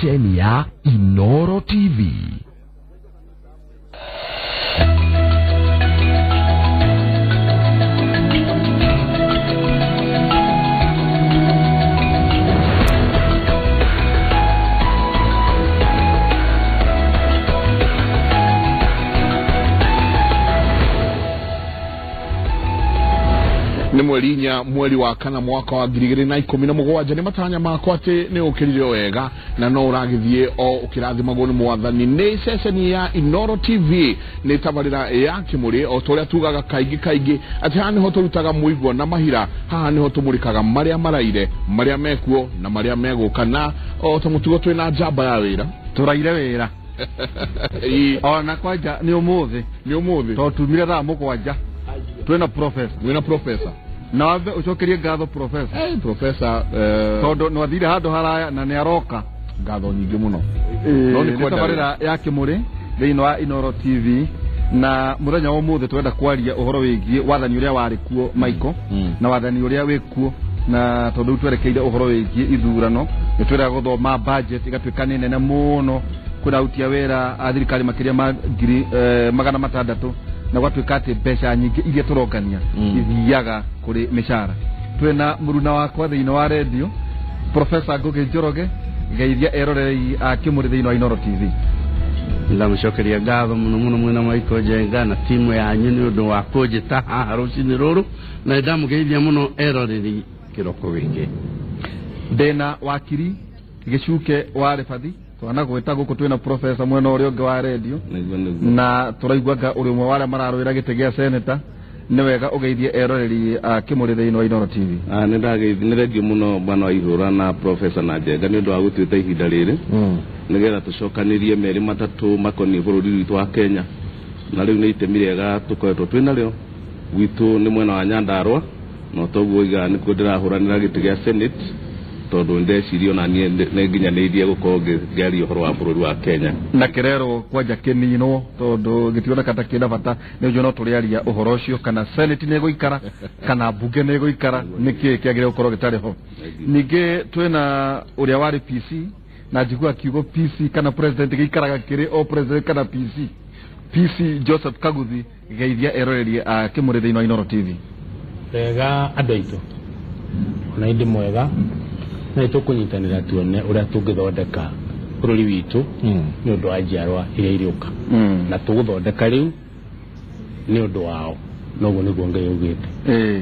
Ceceni ya Inoro TV. Nĩ mweri 4 mweri wa 4 mwaka wa 2017 nĩ matanya makwa atĩ nĩ ũkĩrire wega na no ũragĩthiĩ o ũkĩrathimagwo nĩ mwathani. Nĩ ceceni ya Inoro TV nĩ tabarĩra ya Kĩmũrĩ o ta ũrĩa tugaga kaingĩ kaingĩ atĩ haha nĩho tũrutaga mũigua na mahira, haha nĩho tũmũrĩkaga marĩa maraire, marĩa mekuo na marĩa megũka, na o ta mũtugo twĩna njamba ya wĩra tũraire wĩra ona kwanja nĩ ũmũthĩ, nĩ ũmũthĩ tondũ tumire thaa 7 twĩna professor, wĩna professor na wambe ucokerie ngatho professor. Professor tondu no athire handu haraya na nĩ aroka, ngatho nyingĩ mũno. No nĩ tabarĩra ya Kĩmũrĩ thĩinĩ wa Inoro TV, na mũthenya wa ũmũthĩ twenda kwaria ũhoro wĩgiĩ wathani ũrĩa warĩ kuo Michael, na wathani ũrĩa wĩ kuo, na tondũ rĩu twerekeire ũhoro wĩgiĩ ithurano nĩ twĩraga gũthoma budget ĩgatuĩka nĩ nene mũno, kwĩna aruti a wĩra a thirikari makĩria ma 600,000, na gwatuĩka atĩ mbeca nyingĩ iria tũrongania ithiaga kũrĩ mĩcara. Twĩna mũruna wakwa thĩinĩ wa redio Professor Ngugi Njoroge, geithia eroreri a Kĩmũrĩ thĩinĩ wa Inoro TV. Ndamũcokeria ngatho mũno mũno mwĩna Michael Njenga na timu yanyu nĩ ũndũ wa kũnjĩta haha rũcinĩ rũrũ, na ndamũgeithia mũno eroreri kĩroko gĩkĩ. Ndĩna wakiri Gĩcuke wa Rĩbathi, twanagwĩta gũkũ twĩna professor mwena ũrĩa ũngĩ wa redio, na tũraigua nga ũrĩ ũmwe wa arĩa mararũĩra gĩtĩ gĩa senator. Nĩ wega ũgeithie eroreri a Kĩmũrĩ thĩinĩ wa Inoro TV. Nĩ ndageithia, nĩ thengiũ mũno bwana wa Ihũra na professor na Njenga nĩ ũndũ wa gũtuĩta ihinda rĩrĩ nĩgetha tũcokanĩrie merĩ matatũ makoniĩ bũrũri witũ wa Kenya, na rĩu nĩ itemi rĩega tũkoretwo twĩnarĩo. Gwitũ nĩ mwena wa Nyandarua, na toguo iga nĩkuo ndĩrahũranĩra gĩtĩ gĩa Senate, tondũ ndeciria ona niĩ nĩ nginyanĩirie gũkorwo ngĩaria ũhoro wa bũrũri wa Kenya. Na kĩrerwo kwanja kĩninwo tondũ gĩtioneka ta kĩna bata, nĩ ũnjũ no tũrĩaria ũhoro ũcio kana Senate nĩ ĩgũikara kana mbunge nĩ ĩgũikara, nĩkĩĩ kĩagĩrĩire gũkorwo gĩtarĩ ho. Ningĩ twĩna ũrĩa warĩ PC, na njigua kiugo PC kana president gĩikaraga kĩrĩ o president kana PC. PC Joseph Kaguthi, geithia eroreri a Kĩmũrĩ thĩinĩ wa Inoro TV. Wega andũ aitũ, ona indi mwega, na tũkũnyitanĩra tuone ũrĩa tũngĩthondeka bũrũri witũ nĩ ũndũ wa njiarwa iria irĩũka, na tũgũthondeka rĩu nĩ ũndũ wao, noguo nĩguo Ngai augĩte.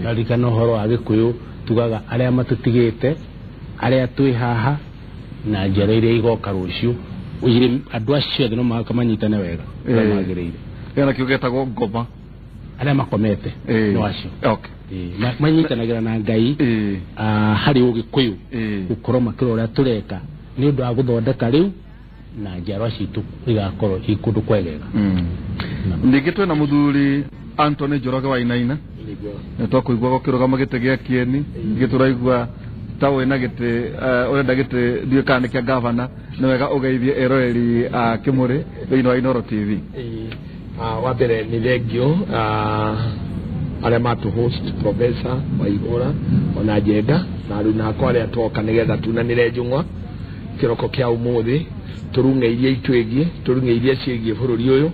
Naririkana ũhoro wa Gĩkũyũ tugaga arĩa matũtigĩte, arĩa twĩ haha na njiarwa iria igoka rũciũ, andũ acio othe no mũhaka manyitane wega ũrĩa magĩrĩire. Ĩna kĩo gĩtagwo ngoma, arĩa makomete no acio manyitanagĩra na Ngai harĩ Ũgĩkũyũ gũkorwo makĩrora ũrĩa tũreka nĩ ũndũ wa gũthondeka rĩu na njiarwa citũ igakorwo i kũndũ kwegega. Ningĩ twĩna mũthuri Anthony Njoroge wa Inaina, nĩ twakũigua gũkĩrũgama gĩtĩ gĩa Kĩeni, ningĩ tũraigua ta wĩna gĩtĩ ũrenda gĩtĩ ndiũĩ kana nĩ kĩa gavana. Nĩ wega ũgeithie eroreri a Kĩmũrĩ thĩinĩ wa Inoro TV. Wa mbere nĩ thengio arĩa matũ host Professor Waihũra ona Njenga na aruna akwa arĩa twoka nĩgetha tunanĩre njũng'wa kĩroko kĩa ũmũthĩ, tũrung'e iria itwĩgiĩ, tũrung'e iria ciĩgiĩ bũrũri ũyũ,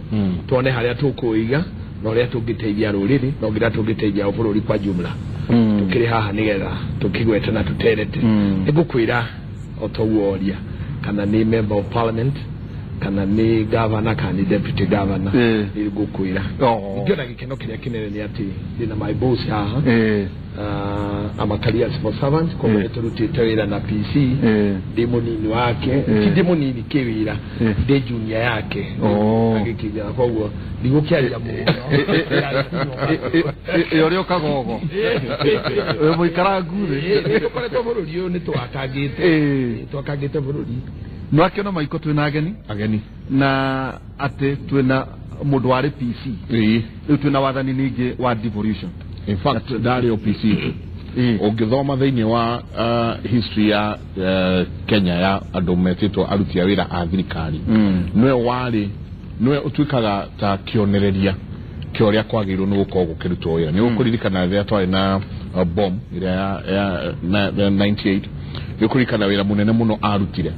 tuone harĩa tũkũiga na ũrĩa tũngĩteithia rũrĩrĩ na ũrĩa tũngĩteithia bũrũri kwa jumla. Tũkĩrĩ haha nĩgetha tũkĩgwete na tũterete. Nĩngũkwĩra o ta ũguo woria kana nĩ member of parliament kana nĩ governor kana nĩ deputy governor, nĩ ngũkwĩra. Ngĩona gĩkeno kĩrĩa kĩnene nĩ atĩ ndĩna my boss haha, I'm a career civil servant, koguo nĩ tũrutĩte wĩra na PC, ndĩ mũnini wake, ti ndĩ mũnini kĩwĩra, ndĩ junior yake agĩkĩnjĩra, koguo ndigũkĩaria mũno. Ĩ ũrĩa ũkagogo wĩ mũikarangu thĩ, tũkoretwo bũrũri ũyũ nĩ twakangĩte, twakangĩte bũrũri. No akĩona Maiko twĩna ageni na atĩ twĩna mũndũ warĩ PC, rĩu twĩna wathani ningĩ wa devolution. In fact ndarĩ o PC. Ũngĩthoma thĩinĩ wa history ya Kenya ya andũ metĩtwo aruti a wĩra a thirikari, nĩwe warĩ, nĩwe ũtuĩkaga ta kĩonereria kĩa ũrĩa kwagĩrĩirwo nĩ gũkorwo gũkĩrutwo wĩra. Nĩ ũkũririkana rĩrĩa twarĩ na bomb ĩrĩa ya 98 nĩ ũkũririkana wĩra mũnene mũno arutire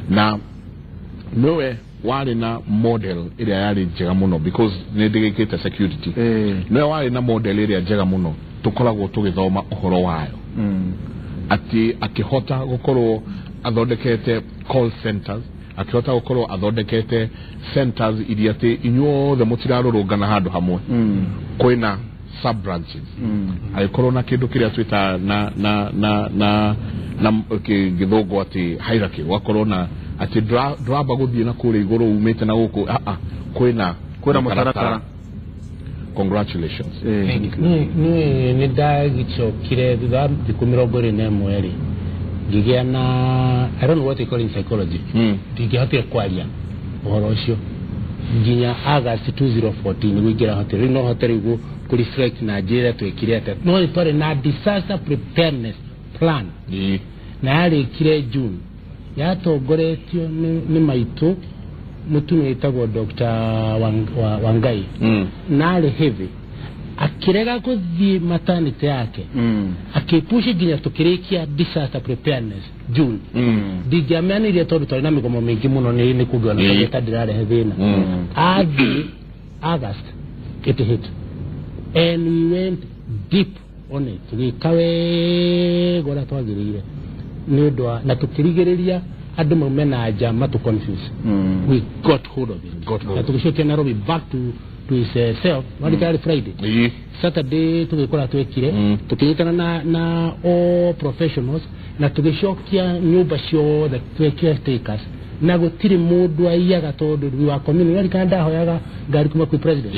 na nĩwe warĩ na model ĩrĩa yarĩ njega mũno because nĩ ndĩgĩkĩte security nĩwe warĩ na model ĩrĩa njega mũno tũkoragwo tũgĩthoma ũhoro wayo atĩ akĩhota gũkorwo athondekete call centers akĩhota gũkorwo athondekete centers iria atĩ inyuothe mũtirarũrũngana handũ hamwe kwĩna sub branches agĩkorwo na kĩndũ kĩrĩa twĩtaga na gĩthũngũ atĩ hierarchy gũgakorwo na atĩ ndũramba gũthiĩ na kũrĩa igũrũ umĩte na gũkũ kwĩna mũtaratara. Congratulations. Niĩ nĩ ndagĩcokire thutha wa thikũ 21 rĩ ngĩgĩa na I don't know what you call in psychology ndingĩhotire kwaria ũhoro ũcio nginya August 2014 nĩguo ingĩrahotire rĩu no hote rĩu kũ reflect na njĩra twĩkire atĩa no nĩ twarĩ na disaster preparedness plan na yarĩkire June yatongoretio nĩ maitũ mũtumia wĩtagwo Dr. Wangai na arĩ heavy akĩrega gũthiĩ maternity yake akĩpush nginya tũkĩrĩkia disaster preparedness June ndingĩamenyire tondũ twarĩ na mĩgomo mĩingĩ mũno nĩ kũngĩona ta ndĩrarehe thĩna athiĩ August it hit and we went deep on it tũgĩka wega ũrĩa twagĩrĩire nĩ ũndũ wa na tũkĩrigĩrĩria andũ maume na nja matũ confuse we got hold of it na tũgĩcokia Nairobi back to his self warĩ Friday Saturday tũgĩkora twekire tũkĩnyitana na all professionals na tũgĩcokia nyũmba ciothe twekire takers na gũtirĩ mũndũ aiyaga tondũ we were community warĩ ndahoyaga ngari kuma kwĩ president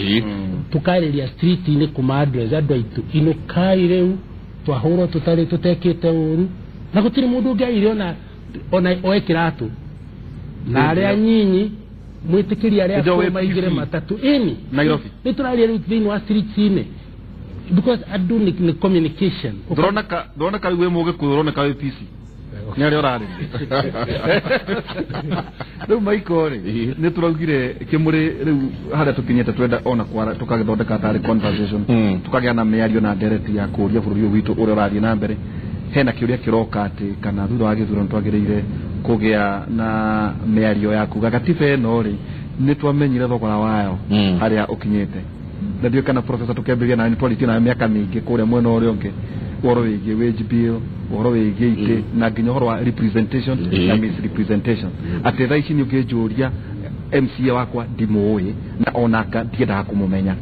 tũkarĩria street-inĩ kuma address andũ aitũ inũkai rĩu twahũrwo tũtarĩ tũtekĩte ũru na gũtirĩ mũndũ ũngĩ aire ona oe kĩratũ na arĩa nyinyi mwĩtĩkĩria arĩa akũrũ maingĩre matatũ ĩni Nairobi nĩ tũraria rĩu thĩinĩ wa streets-inĩ because andũ nĩ communication ndũroneka rĩu wĩ mũgĩkũyũ ũroneka wĩ PC nĩ arĩa ũrarĩria rĩu Michael rĩ nĩ tũraugire kĩmũrĩ rĩu harĩa tũkinyĩte twenda ona tũkagĩthondeka tarĩ conversation tũkagĩa na mĩario na ndereti ya kũũria bũrũri ũyũ witũ ũrĩa ũrathiĩ na mbere hena kĩũria kĩroka atĩ kana thutha wa gĩthurano twagĩrĩire kũgĩa na mĩario ya kuga gatiba ĩno rĩ nĩ twamenyire thogora wayo harĩa ũkinyĩte na ndiũĩ kana professor tũkĩambĩrĩria nawe nĩ twarĩtie nawe mĩaka mĩingĩ kũrĩa mwena ũrĩa ũngĩ ũhoro wĩgiĩ wage bill ũhoro wĩgiĩ itĩ na nginya ũhoro wa representation na misrepresentation atĩ thaa ici nĩ ũngĩnjũria MCA wakwa ndimũĩ na onaka ndiendaga kũmũmenya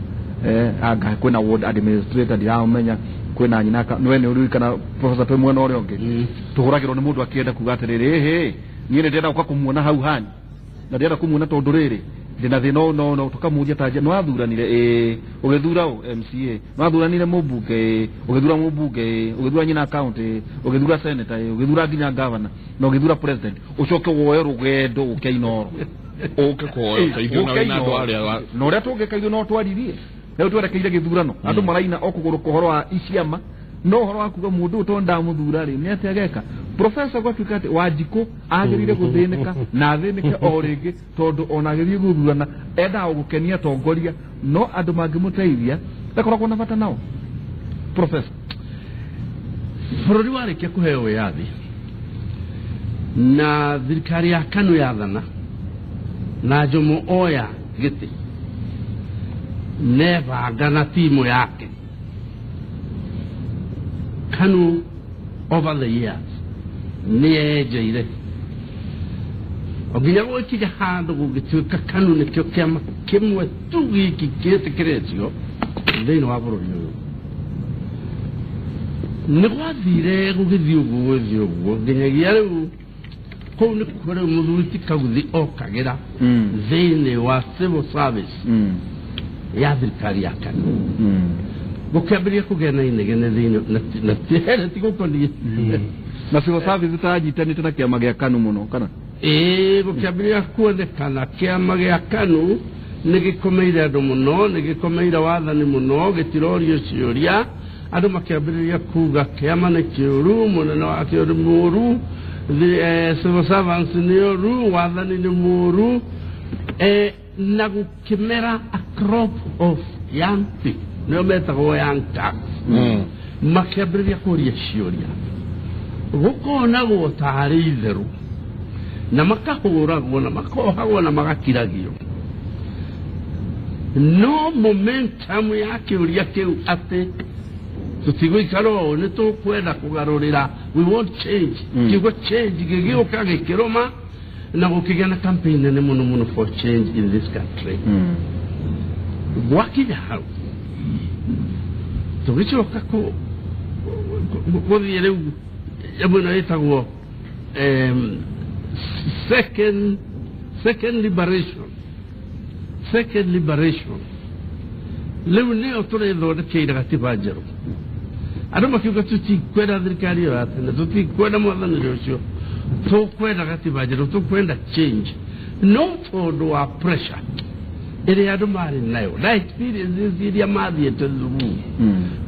anga kwĩna ward administrator ndiramũmenya kwĩna nyina nĩwe nĩ ũririkana professor twĩ mwena ũrĩa ũngĩ tũhũragĩrwo nĩ mũndũ akĩenda kuga atĩrĩrĩ ĩhĩ niĩ nĩ ndĩrenda gũka kũmuona hau hanyu na ndĩrenda kũmuona tondũ rĩrĩ ndĩna thĩna ũũ no tũkamũria tanja nĩ wathuranire ĩĩ ũgĩthura ũ MCA nĩ wathuranire mũmbunge ĩĩ ũgĩthura mũmbunge ĩĩ ũgĩthura nyina county ĩĩ ũgĩthura senator ĩĩ ũgĩthura nginya governor na ũgĩthura president ũcoke woe rũgendo ũke Inooro ũke kũhoya ũteithio na wĩna andũ arĩa na ũrĩa tũngĩka ithuĩ no twaririe rĩu twerekeire gĩthurano andũ maraina o kũgũrũka ũhoro wa iciama no ũhoro wa kuga mũndũ ũyũ tondũ ndamũthura rĩ nĩ atĩa ageka professor gwatuĩka atĩ Wanjikũ agĩrĩire gũthĩnĩka na athĩnĩke o rĩngĩ tondũ ona agĩthiĩ gũthurana endaga gũkenia atongoria no andũ mangĩmũteithia ndakoragwo na bata nao professor bũrũri warĩkia kũheo wĩyathi na thirikari ya KANU yathana na Jomo oya gĩtĩ nebanga na timu yake KANU over the years nĩ yenjeire o nginya gũgĩkinya handũ gũgĩtuĩka KANU nĩkĩo kĩama kĩmwe tu giki gĩtĩkĩrĩtio thĩinĩ wa bũrũri ũyũ nĩ gwathire gũgĩthiĩ ũguo gũgĩthiĩ ũguo nginyagia rĩu kũu nĩkuo rĩu mũthuri ti Kaguthi okagĩra thĩinĩ wa civil service ya thirikari ya KANU gũkĩambĩrĩria kũgĩa na inegene thĩinĩ na ti gũkoniĩ na civil service itanyitanĩte na kĩama gĩa KANU mũno kana ĩĩ gũkĩambĩrĩria kuonekana kĩama gĩa KANU nĩ gĩkomeire andũ mũno nĩ gĩkomeire wathani mũno gĩtirorio ciũria andũ makĩambĩrĩria kuga kĩama nĩ kĩũru mũnene wakĩo nĩ mũũru civil servants nĩ ũru wathani nĩ mũũru na gũkĩmera a crop of young people nĩo metagwo young Turks Makĩambĩrĩria kũria ciũria gũkonagwo tarĩ itherũ na makahũragwo na makohagwo na magakiragio. No momentum ya kĩũria kĩu atĩ tũtigũikara ũũ, nĩ tũkwenda kũgarũrĩra, we want change. Kiugo change gĩgĩũka gĩkĩrũma na gũkĩgĩa na campaign nene mũno mũno for change in this country. Gwakinya hau tũgĩcoka gũthiĩ rĩu nyamũ ĩno ĩtagwo second liberation. Second liberation rĩu nĩyo tũrethondekeire gatiba njerũ. Andũ makiuga tũtikwenda thirikari ĩyo ya tene, tũtikwenda mwathanĩre ũcio, tũkwenda gatiba njerũ, tũkwenda change. No tondũ wa pressure ĩrĩa andũ marĩ nayo na experiences iria mathiĩte through,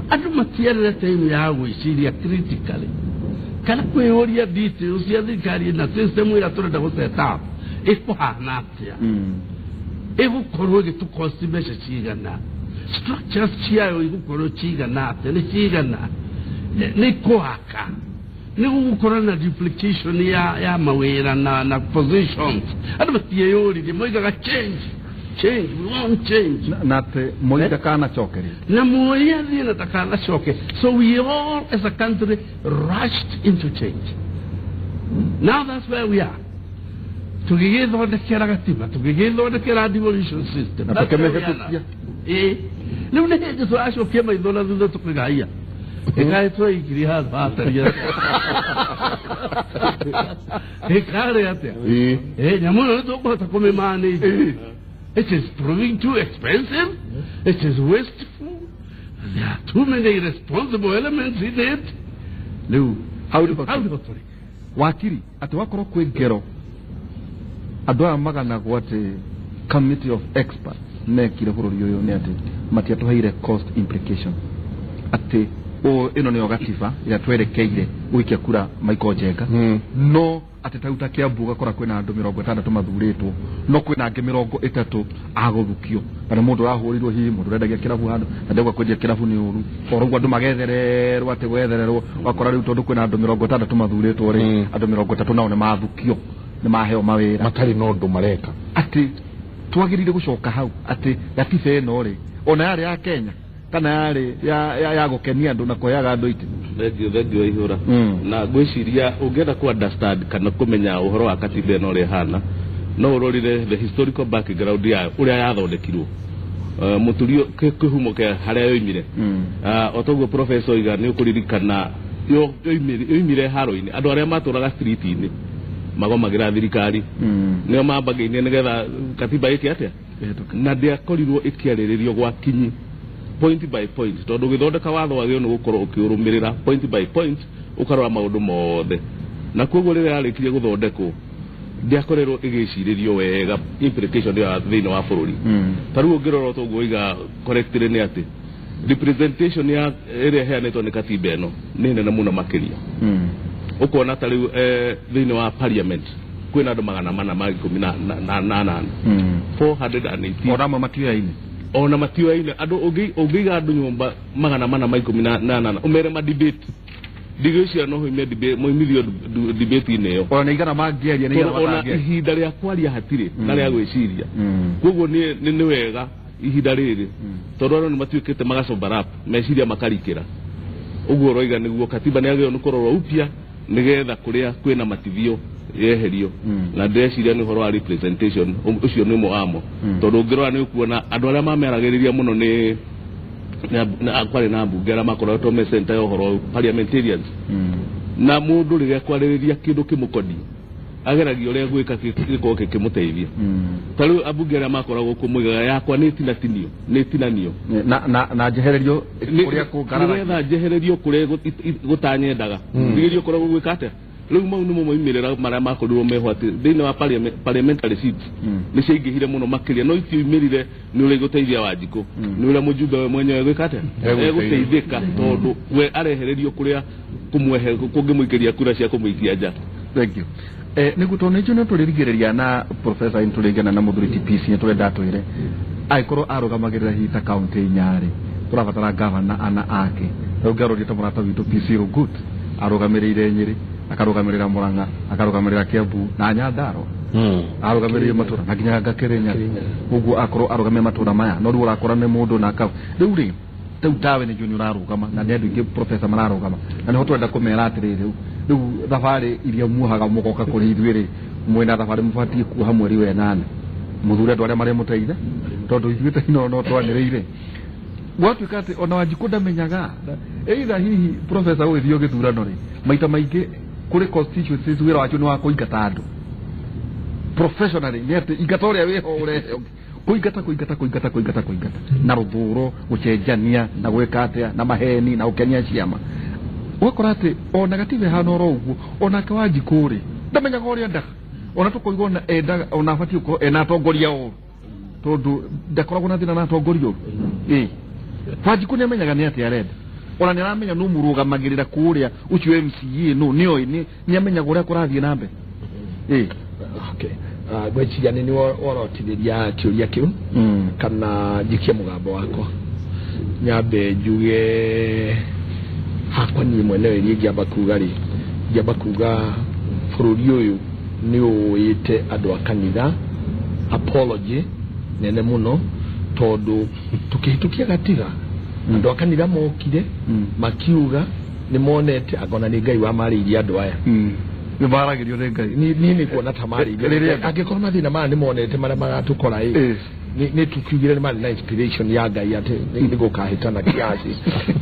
andũ matiarĩ time ya gwĩciria critically kana kwĩyũria details cia thirikari na system ĩrĩa tũrenda gũ set up ĩkũhana atĩa, ĩgũkorwo ĩgĩtũkosti mbeca cigana, structures ciayo igũkorwo cigana atĩa, nĩ cigana, nĩ kũhaka, nĩ gũgũkorwo na duplication ya mawĩra na positions. Andũ matieyũririe, moigaga change, change, we want change. Na atĩ Moi ndakanacoke. Na Moi athiĩ na ndakanacoke. So we all as a country rushed into change. Now that's where we are. Tũgĩgĩthondekera gatiba, tũgĩgĩthondekera devolution system na tũkĩmĩhĩtũkia. Rĩu nĩ hĩndĩ tũracokia maitho na thutha tũkĩgaia ĩkaĩ twaikirie handũ hataria ĩkarĩ atĩa nyamũ ĩno nĩ tũkũhota kũmĩmanage. It is proving too expensive. It is wasteful. There are too many irresponsible elements in it. Rĩu hau nĩho tũrĩ. Wakiri atĩ wakorwo kwĩ ngero andũ aya maganagwo atĩ committee of experts mekire bũrũri ũyũ nĩ atĩ matiatũheire cost implication, atĩ ĩno nĩyo gatiba ĩrĩa twerekeire gũikia kura Michael Njenga, no atĩ tau ta Kiambu ũgakora kwĩna andũ 60 mathurĩtwo no kwĩna angĩ 30 agũthukio, kana mũndũ ũrahũrirwo hihi mũndũ ũrendagia kĩrabu handũ na ndauga kwendia kĩrabu nĩ ũru, oro ũguo andũ magethererwo atĩ gwethererwo, ũgakora rĩu tondũ kwĩna andũ 60 mathurĩtwo rĩ, andũ 30 nao nĩ mathukio, nĩ maheo mawĩra matarĩ na ũndũ mareka. Atĩ twagĩrĩire gũcoka hau atĩ gatiba ĩno rĩ ona yarĩ ya Kenya kana yarĩ ya gũkenia andũ na kũheaga andũ itĩ. Thengiũ Waihũra. Na ngwĩciria ũngĩenda kũ understand kana kũmenya ũhoro wa katiba ĩno ũrĩa ĩhana, no ũrorire the historical background yayo ũrĩa yathondekirwo, mũturio kĩhumo kĩa harĩa yoimire. O toguo professor oiga nĩ ũkũririkana yoimire haro-inĩ, andũ arĩa matũraga street-inĩ magomagĩra thirikari nĩo mambagĩinie nĩgetha katiba ĩke atĩa, na ndĩakorirwo ĩkĩarĩrĩrio gwa kinyi point by point, tondũ ũgĩthondeka watho wagĩrĩirwo nĩ gũkorwo ũkĩũrũmĩrĩra point by point, ũkarora maũndũ mothe. Na koguo rĩrĩa yarĩkirie gũthondekwo ndĩakorirwo ĩgĩcirĩrio wega implication ya thĩinĩ wa bũrũri. Ta rĩu ũngĩrora toguo oiga correctly nĩ atĩ representation ya ĩrĩa ĩheanĩtwo nĩ katiba ĩno nĩ nene mũno makĩria. Ũkona ta rĩu thĩinĩ wa parliament kwĩna andũ 418, 418, ona amwe matioyaine, ona matioyaine. Andũ ũngĩiga andũ nyũmba 418 ũmere ma debate, ndigwĩciria no hoime debate moimithio debate-inĩ ĩyo, ona nĩ igana mangĩaria, nĩ igana matangĩaria, ihinda rĩa kwaria hatirĩ na rĩa gwĩciria. Koguo nĩ wega ihinda rĩrĩ tondũ andũ nĩ matuĩkĩte magacobarap meciria makarikĩra. Ũguo ũroiga nĩguo katiba nĩ yagĩrĩirwo nĩ kũrorwo upya nĩgetha kũrĩa kwĩna matithio yeherio. Na ndĩreciria nĩ ũhoro wa representation ũcio nĩ ũmwe wamo, tondũ ũngĩrora nĩ ũkuona andũ arĩa mameragĩrĩria mũno nĩ kwarĩ na mbunge arĩa makoretwo me center ya ũhoro parliamentarians, na mũndũ rĩrĩa kwarĩrĩria kĩndũ kĩmũkoniĩ ageragia ũrĩa gwĩka gĩkorwo gĩkĩmũteithia. Ta rĩu ambunge arĩa makoragwo kuo moigaga yakwa nĩ ĩtinatinio, nĩ ĩtinanio na njehererio kũrĩa kũngararagia, nĩgetha njehererio kũrĩa gũtanyendaga, ndigĩrio kũrĩa gũgwĩka atĩa. Rĩu mau nĩmo moimĩrĩra marĩa makorirwo meho atĩ thĩinĩ wa parliamentary seats nĩ ciaingĩhire mũno makĩria, no itiumĩrire nĩ ũrĩa igũteithia Wanjikũ, nĩ ũrĩa mũjumbe we mwenyewe egwĩka atĩa, egũteithĩka, tondũ we arehererio kũrĩa kũmwehe kũngĩmũikĩria kura cia kũmũikia nja. Thank you. Nĩguo tondũ nĩnjũĩ nĩ tũrĩrigĩrĩria na professor nĩ tũrĩgana na mũthuri TPC nĩ tũrenda atwĩre angĩkorwo arũgamagĩrĩra hihi ta kaũntĩ inya rĩ, tũrabatara gavana ana ake Rĩu ngĩarũria ta mũrata witũ PC Rugut arũgamĩrĩire Nyĩrĩ, akarũgamĩrĩra Murang'a, akarũgamĩrĩra Kiambu na Nyandarua, arũgamĩrĩire matũra na nginya Kĩrĩnyaga. Ũguo akorwo arũgamĩrĩire matũra maya, no rĩu ũrakora nĩ mũndũ na aka rĩu rĩ rĩu tawe nĩ njũĩ nĩ ũrarũgama na nĩ andũ aingĩ professor mararũgama, na nĩho tũrenda kũmera atĩrĩrĩ, rĩu thabarĩ iria muohaga mũgoka kũrĩ ithuĩ rĩ, mwĩna thabarĩ mũbatiĩ kuoha mweri wa ĩnana, mũthure andũ arĩa marĩmũteitha, tondũ ithuĩ ta ino no twanĩrĩire. Gwatuĩka atĩ ona Wanjikũ ndamenyaga either hihi professor ũgĩthiĩ gĩthurano rĩ, maita maingĩ kũrĩ constituencies wĩra wacio nĩ wa kũingata andũ professionally, nĩ atĩ ingata ũrĩa wĩho ũrehe ũngĩ, kũingata kũingata kũingata kũingata kũingata na rũthũro, gũcenjania na gwĩka atĩa na maheni na gũkenia ciama. Ũgakora atĩ ona gatiba ĩhana oro ũguo, onake Wanjikũ rĩ ndamenyaga ũrĩa endaga, ona tũkoiga ona endaga ona abatiĩ gũkorwo ena atongoria oru, tondũ ndakoragwo na thĩna na atongoria oru. Ĩĩ, Wanjikũ nĩ amenyaga nĩ atĩa arenda, ona nĩ aramenya nũ mũrũgamagĩrĩra kũrĩa ũcio MCA nũ nĩoĩ, nĩ amenyaga ũrĩa kũrathiĩ na mbere. Ĩĩ, okay. Ngwĩciria nĩ worotithĩria kĩũria kĩu kana njikie mũgambo wakwa, nyambe njuge hakwa niĩ mwenyewe niĩ ngĩamba kuga rĩ, ngĩamba kuga bũrũri ũyũ nĩ ũĩte andũ a kanitha apology nene mũno, tondũ tũkĩhĩtũkia gatiba andũ a kanitha mokire makiuga nĩ monete angona nĩ Ngai wamarĩirie andũ aya. Nĩ maragĩrio nĩ Ngai. Niĩ nĩ kuona ta marĩirie, angĩkorwo mathĩna maya nĩ monete marĩa magatũkora ĩ, nĩ tukiugire nĩ marĩ na inspiration ya Ngai atĩ nĩ gũkahĩtana kiasi.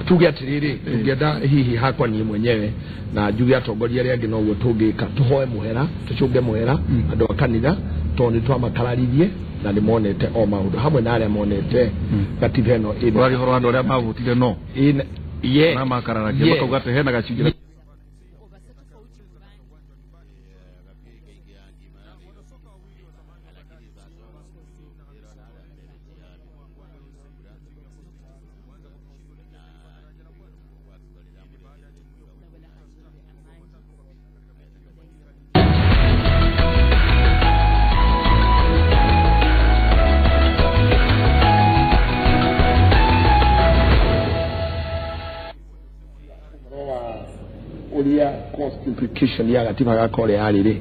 Tuge atĩrĩrĩ, tũngĩenda hihi hakwa niĩ mwenyewe na njuge atongoria arĩa angĩ noguo tũngĩka, tũhoe mũhera, tũcũnge mũhera andũ a kanitha, tondũ nĩ twamakararirie na nĩ monete o maũndũ hamwe na arĩa monete gatiba ĩno. Ũraria ũhoro wa andũ arĩa mavotire no na makararagia makauga atĩ hena gacunjĩ. Implication ya gatiba gaka ũrĩa yarĩ rĩ,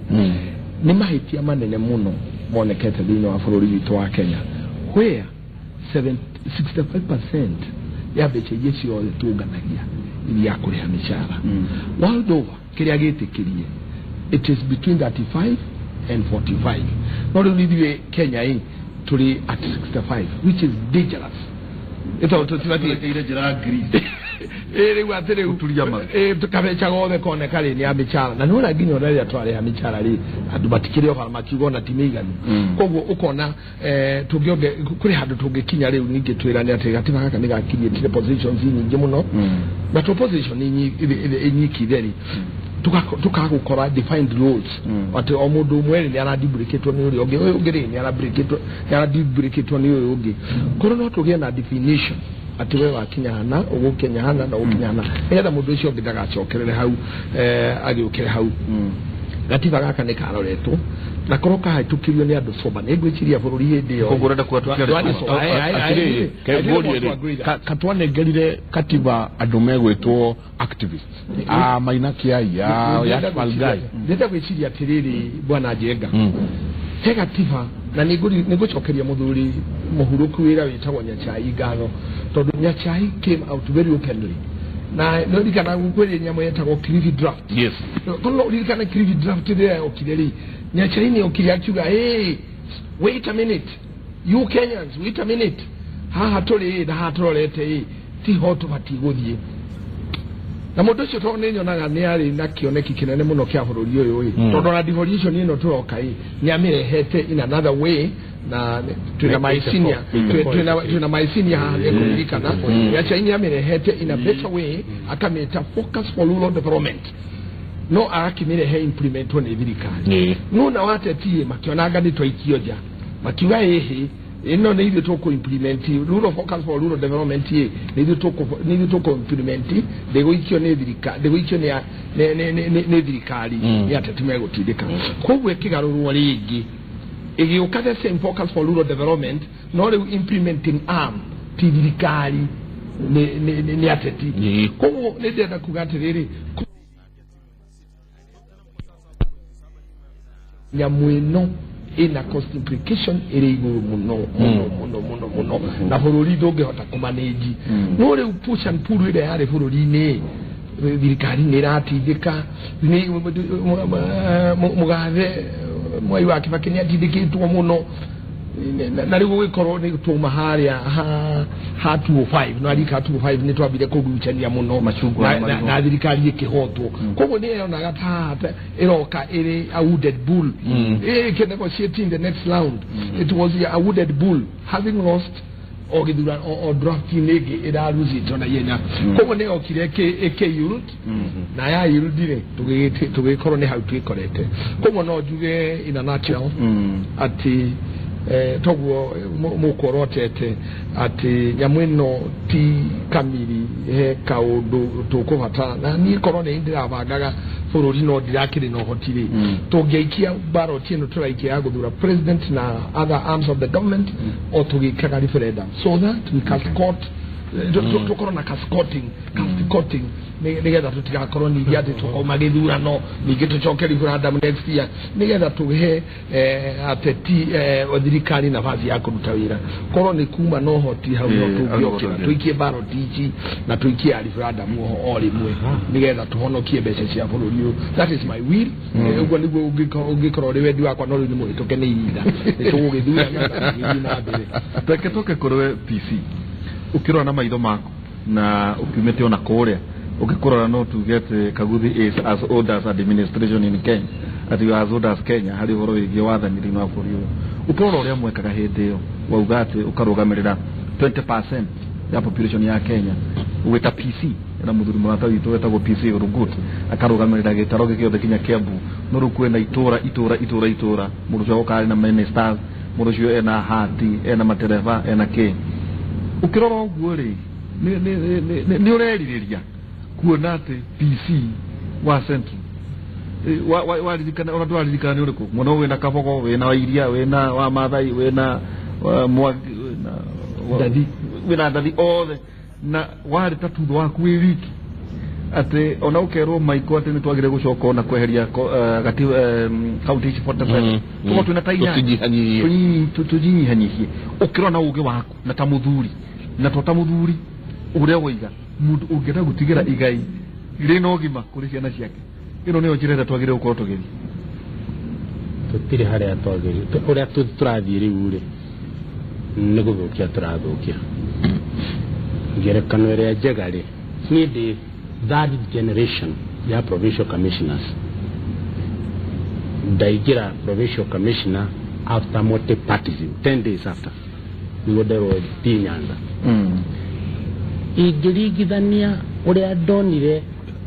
nĩ mahĩtia manene mũno monekete thĩinĩ wa bũrũri witũ wa Kenya, where 65% ya mbeca iria ciothe tũnganagia iria kũrĩha mĩcara. World over kĩrĩa gĩtĩkĩrie it is between 35 and 45, no rĩu ithuĩ Kenya ĩ tũrĩ at 65, which is dangerous. Ĩtondũ njĩra Greece rĩu atĩ rĩu kabeca gothe koneka rĩ nĩ ya mĩcara, na nĩwona nginya ona rĩrĩa twarĩha mĩcara rĩ andũ matikĩrĩ o bara makiuga ona ti mĩiganu. Koguo ũkona tũngĩonge kũrĩ handũ tũngĩkinya rĩu ningĩ twĩrane atĩ gatiba gaka nĩ gakinyĩtire positions nyingĩ mũno, na to position inyiki theri tukagukora defined roles atĩ o mũndũ ũmwe rĩ nĩ aradibũrĩkĩtwo nĩ ũrĩa ũngĩ, ũyũ ũngĩ rĩ nĩ aradibũrĩkĩtwo nĩ ũyũ ũngĩ. Korwo no tũgĩe na definition atĩ we wakinya hana ũgũkinya hana na ũgũkinya hana, nĩgetha mũndũ ũcio ũngĩ ndagacokerere hau agĩũkĩre hau. Gatiba gaka nĩ karoretwo na korwo kahĩtũkirio nĩ andũ soba, nĩ ngwĩciria bũrũri hĩndĩ ĩyo katwanengerire katiba andũ megwĩtwo activists a Maina Kiai a Yatmal Gai. Ndĩrenda gwĩciria atĩrĩrĩ bwana Njenga, he gatiba na nĩ ngũcokeria mũthuri mũhurũku wĩra wĩtagwo Nyachai ngatho, tondũ Nyachai came out very openly na nĩ ririkana kwĩ nyamũ yetagwo Kilifi draft. Yes, no ririkana Kilifi draft rĩrĩa yokire rĩ, Nyachai nĩ okire akiuga, hey, wait a minute you Kenyans, wait a minute, haha tũrĩ na haha tũrorete ĩ tiho tũbatiĩ gũthiĩ. Na mũndũ ũcio tondũ nĩ nyonaga nĩ arĩ na kĩoneki kĩnene mũno kĩa bũrũri ũyũ ĩ, tondũ ona devolution ĩno tũroka ĩ nĩ amĩrehete in another way, na twĩna maicinia twĩna maicinia haha nĩ kũririkana Nyachai nĩ amĩrehete in a better way, akamĩta focus for rural development, no agakĩmĩrehe implementwo nĩ thirikari. No na watetie makĩonanga nĩ twaikio nja, makiuga ĩhĩ ĩno nĩ ithuĩ tũkũ implement rural focus for rural development, ĩ nĩ ithuĩ tũkũ implement, ndĩgũikio nĩ thirikari, ndĩgũikio nĩ thirikari, nĩ ateti megũtindĩka. Koguo ĩkĩgarũrwo rĩngĩ ĩgĩũka the same focus for rural development, no rĩu implementing arm ti thirikari nĩ ateti. Koguo nĩ ndĩrenda kuga atĩrĩrĩ, nyamũ ĩno ĩna cost implication ĩrĩ igũrũ mũno mũno mũno mũno mũno, na bũrũri ndũngĩhota kũmanĩnji. No rĩu push and pull ĩrĩa yarĩ bũrũri-inĩ, thirikari nĩ ĩratindĩka, mũgathe Mwai wa Kibaki nĩ atindĩkĩtwo mũno, na rĩu gũgĩkorwo nĩ twauma harĩa ha 205 no arika 205 nĩ twambire kũgucania mũno na thirikari ĩkĩhotwo. Koguo nĩ yonaga ta ĩroka ĩrĩ a wounded bull ĩkĩ negotiating the next round. It was a wounded bull having lost o gĩthurano o drafting ĩngĩ ĩrarusĩtwo na ihenya. Koguo nĩ yokire ĩkĩyield, na yayield rĩ tũgĩkorwo nĩ hau twĩkorete. Koguo no njuge in a nutshell atĩ toguo mũkorotete atĩ nyamũ ĩno ti kamiri he kaũndũ tũkũbatara, na niĩ korwo nĩ ndĩrabangaga bũrũri no ndirakĩrĩ na ũhoti rĩ, tũngĩaikia ballot ĩno tũraikia ya gũthura president na other arms of the government o tũgĩkaga referendum so that we can squat, tũkorwo na cascoting nĩgetha tũtigakorwo ningĩ atĩ tũkauma gĩthurano ningĩ tũcoke referendum next year, nĩgetha tũhe ateti thirikari nafasi ya kũruta wĩra. Korwo nĩ kuma na ũhoti hau no tũngĩokĩra tũikie ballot ici na tũikie referendum o rĩmwe nĩgetha tũhonokie mbeca cia bũrũri ũyũ. That is my will. Ũguo nĩguo ũngĩkorwo ũrĩ wendi wakwa, no rĩu nĩ mũhĩtũke nĩ ihinda nĩ tũgũgĩthurana na tũgĩthiĩ na mbere. Reke tũke kũrĩ we PC, ũkĩrora na maitho maku na ũkiumĩte ona kũrĩa ũgĩkũrora no tuge atĩ Kaguthi is as old as administration in Kenya, at you are as old as Kenya harĩ ũhoro wĩgiĩ wathani thĩinĩ wa bũrũri ũyũ. Ũkĩrora ũrĩa mwekaga hĩndĩ ĩyo, wauga atĩ ũkarũgamĩrĩra 20% ya population ya Kenya, ũgĩta PC na mũthuri mũrata witũ wetagwo PC Rugut akarũgamĩrĩra gĩtaro gĩothe kinya Kiambu, no rĩu kwĩna itũra itũra itũra itũra, mũndũ ũcio agoka arĩ na ministers, mũndũ ũcio ena hati, ena matereba, ena kĩ. Ũkĩrora ũguo rĩ, nĩ ũrerirĩria kuona atĩ PC wa Central waririkana ona ndwaririkana nĩ ũrĩkũ mũno, wĩna Kabogo, wĩna Wairia, wĩna wa Maathai, wĩna Mwangi, wĩna Ndathi, wĩna Ndathi othe, na warĩ ta tutho waku wĩ wiki atĩ ona ũkerwo Maiko atĩ nĩ twagĩrĩire gũcoka ona kweheria kaunti ici 47 tũkorwo twĩna ta inya tũjinyihanyihie. Ũkĩrora na ũgĩ waku na ta mũthuri, na to ta mũthuri ũrĩa woiga mũndũ ũngĩenda gũtigĩra igai rĩna ũgima kũrĩ ciana ciake, ĩno nĩyo njĩra ĩrĩa twagĩrĩire gũkorwo tũgĩthiĩ. Tũtirĩ harĩa twagĩrĩire, ũrĩa tũrathiĩ rĩu rĩ nĩ gũthũkia tũrathũkia. Ngerekano ĩrĩa njega rĩ, niĩ ndĩ third generation ya provincial commissioners. Ndaingĩra provincial commissioner after multipartyism, 10 days after nĩguo nderwo thiĩ Nyanza. Ingĩringithania ũrĩa ndonire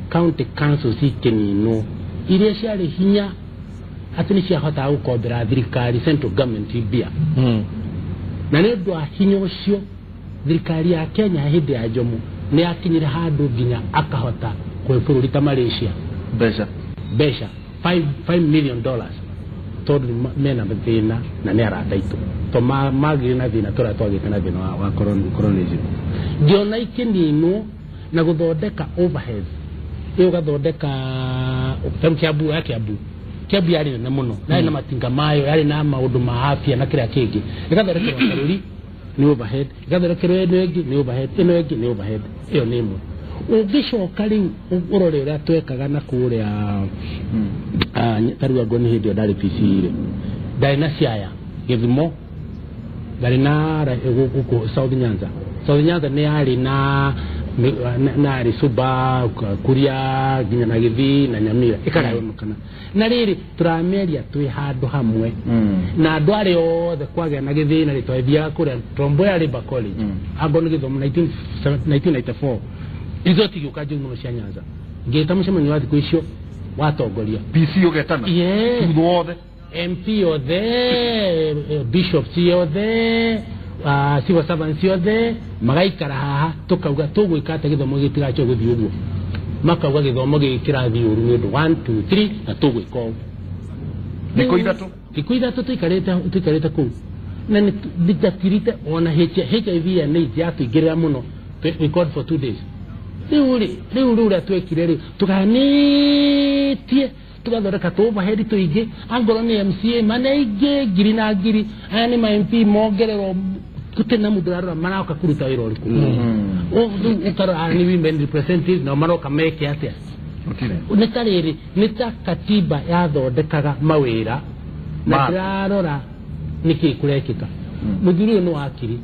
county councils ikĩninwo iria ciarĩ hinya atĩ nĩ ciahotaga gũkombera thirikari central government mbia, na nĩ ũndũ wa hinya ũcio thirikari ya Kenya hĩndĩ ya Jomo nĩ yakinyire handũ nginya akahota kũhe bũrũri ta Malaysia mbeca $5 million tondũ mena thĩna na nĩ arata aitũ, to magire na thĩna tũrĩa twagĩte na thĩna wa coronism. Ngĩona ikĩninwo na gũthondeka overheads, ĩyo ũgathondeka ta Kiambu ya Kiambu, Kiambu yarĩ nene mũno, yarĩ na matinga mayo, yarĩ na maũndũ ma afya na kĩrĩa kĩngĩ, ĩgathondekerwo bũrũri nĩ overhead, ĩgathondekerwo ĩno ĩngĩ nĩ overhead, ĩno ĩngĩ nĩ overhead. Ĩyo nĩ ĩmwe. Ũngĩcoka rĩu ũrore ũrĩa twekaga na kũrĩa tarĩu angorwo nĩ hĩndĩ ĩyo ndarĩ PC rĩ, ndarĩ na Siaya Gĩthumo, ndarĩ na gũkũ South Nyanza. South Nyanza nĩ yarĩ na narĩ Suba, Kuria, nginya na Gĩthii na Nyamira, ĩkagayũkana. Na rĩrĩ tũramĩaria twĩ handũ hamwe na andũ arĩa othe kwagĩa na gĩthĩna rĩ, twathiaga kũrĩa Tom Mboya Labour College, angorwo nĩ gĩthomo 1994 resort igĩũka njũru mũno cia Nyanza. Ngĩta mũcemanio wa thikũ icio watongoria PC ũgetana thutha wothe MP othe, bishops othe, civil servants othe magaikara haha, tũkauga tũgwĩka atĩa gĩthomo gĩtigacoke gũthiĩ ũguo. Makauga gĩthomo gĩkĩ kĩrathiĩ ũru nĩ ũndũ 1 2 3 na tũgwĩka ũũ. Thikũ ithatũ tũikarĩte kũu, na nĩ ndatirite ona HIV and AIDS yatũingĩrĩra mũno, We called for 2 days. Rĩu rĩu twekire rĩ tuganĩtie tugathondeka tũ overhead tũingĩ angorwo nĩ MCA manaingĩ ngiri na ngiri aya nĩ ma MP mongererwo gũtirĩ na mũndũ ũrarora maroka kũruta wĩra ũrĩkũ. Rĩu ũkarora nĩ women representatives nao maroka meke atĩa. Nĩ ta rĩrĩ nĩ ta katiba yathondekaga mawĩra na ndĩrarora nĩkĩ kũrekĩka. Mũthuri ũyũ nĩ wakiri.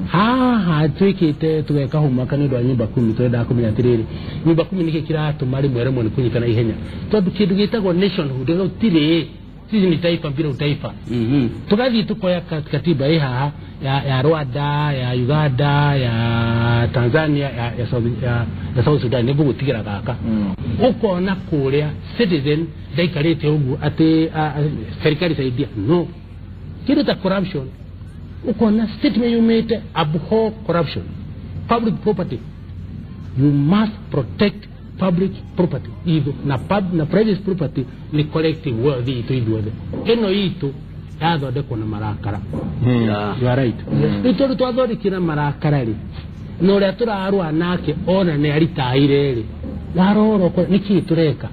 Haha twĩkĩte tũgeka homework nĩ ũndũ wa nyumba kumi tũrendaga kũmenya atĩrĩrĩ nyumba kumi nĩkĩ kĩratũma rĩmwe rĩmwe nĩ kũnyitana ihenya tondũ kĩndũ gĩtagwo nationhood gũtirĩ sisi ni taifa bila utaifa. Tugathiĩ tukoya katiba ĩ haha ya Rwanda, ya Uganda, ya Tanzania, ya South Sudan nĩguo gũtigĩra gaka. Ũkona kũrĩa citizen ndaikarĩte ũguo atĩ serikali saidia no kĩndũ ta corruption ukona statement yumĩte abhor corruption. Public property, you must protect public property ithu na na private property ni collective wealth itũ ithuothe. Ĩno itũ yathondekwo na marakara. You are right. Rĩu tondũ twathondekire na marakara rĩ na ũrĩa tũrarũa nake ona nĩ aritaire rĩ warora ũkora nĩkĩĩ tũreka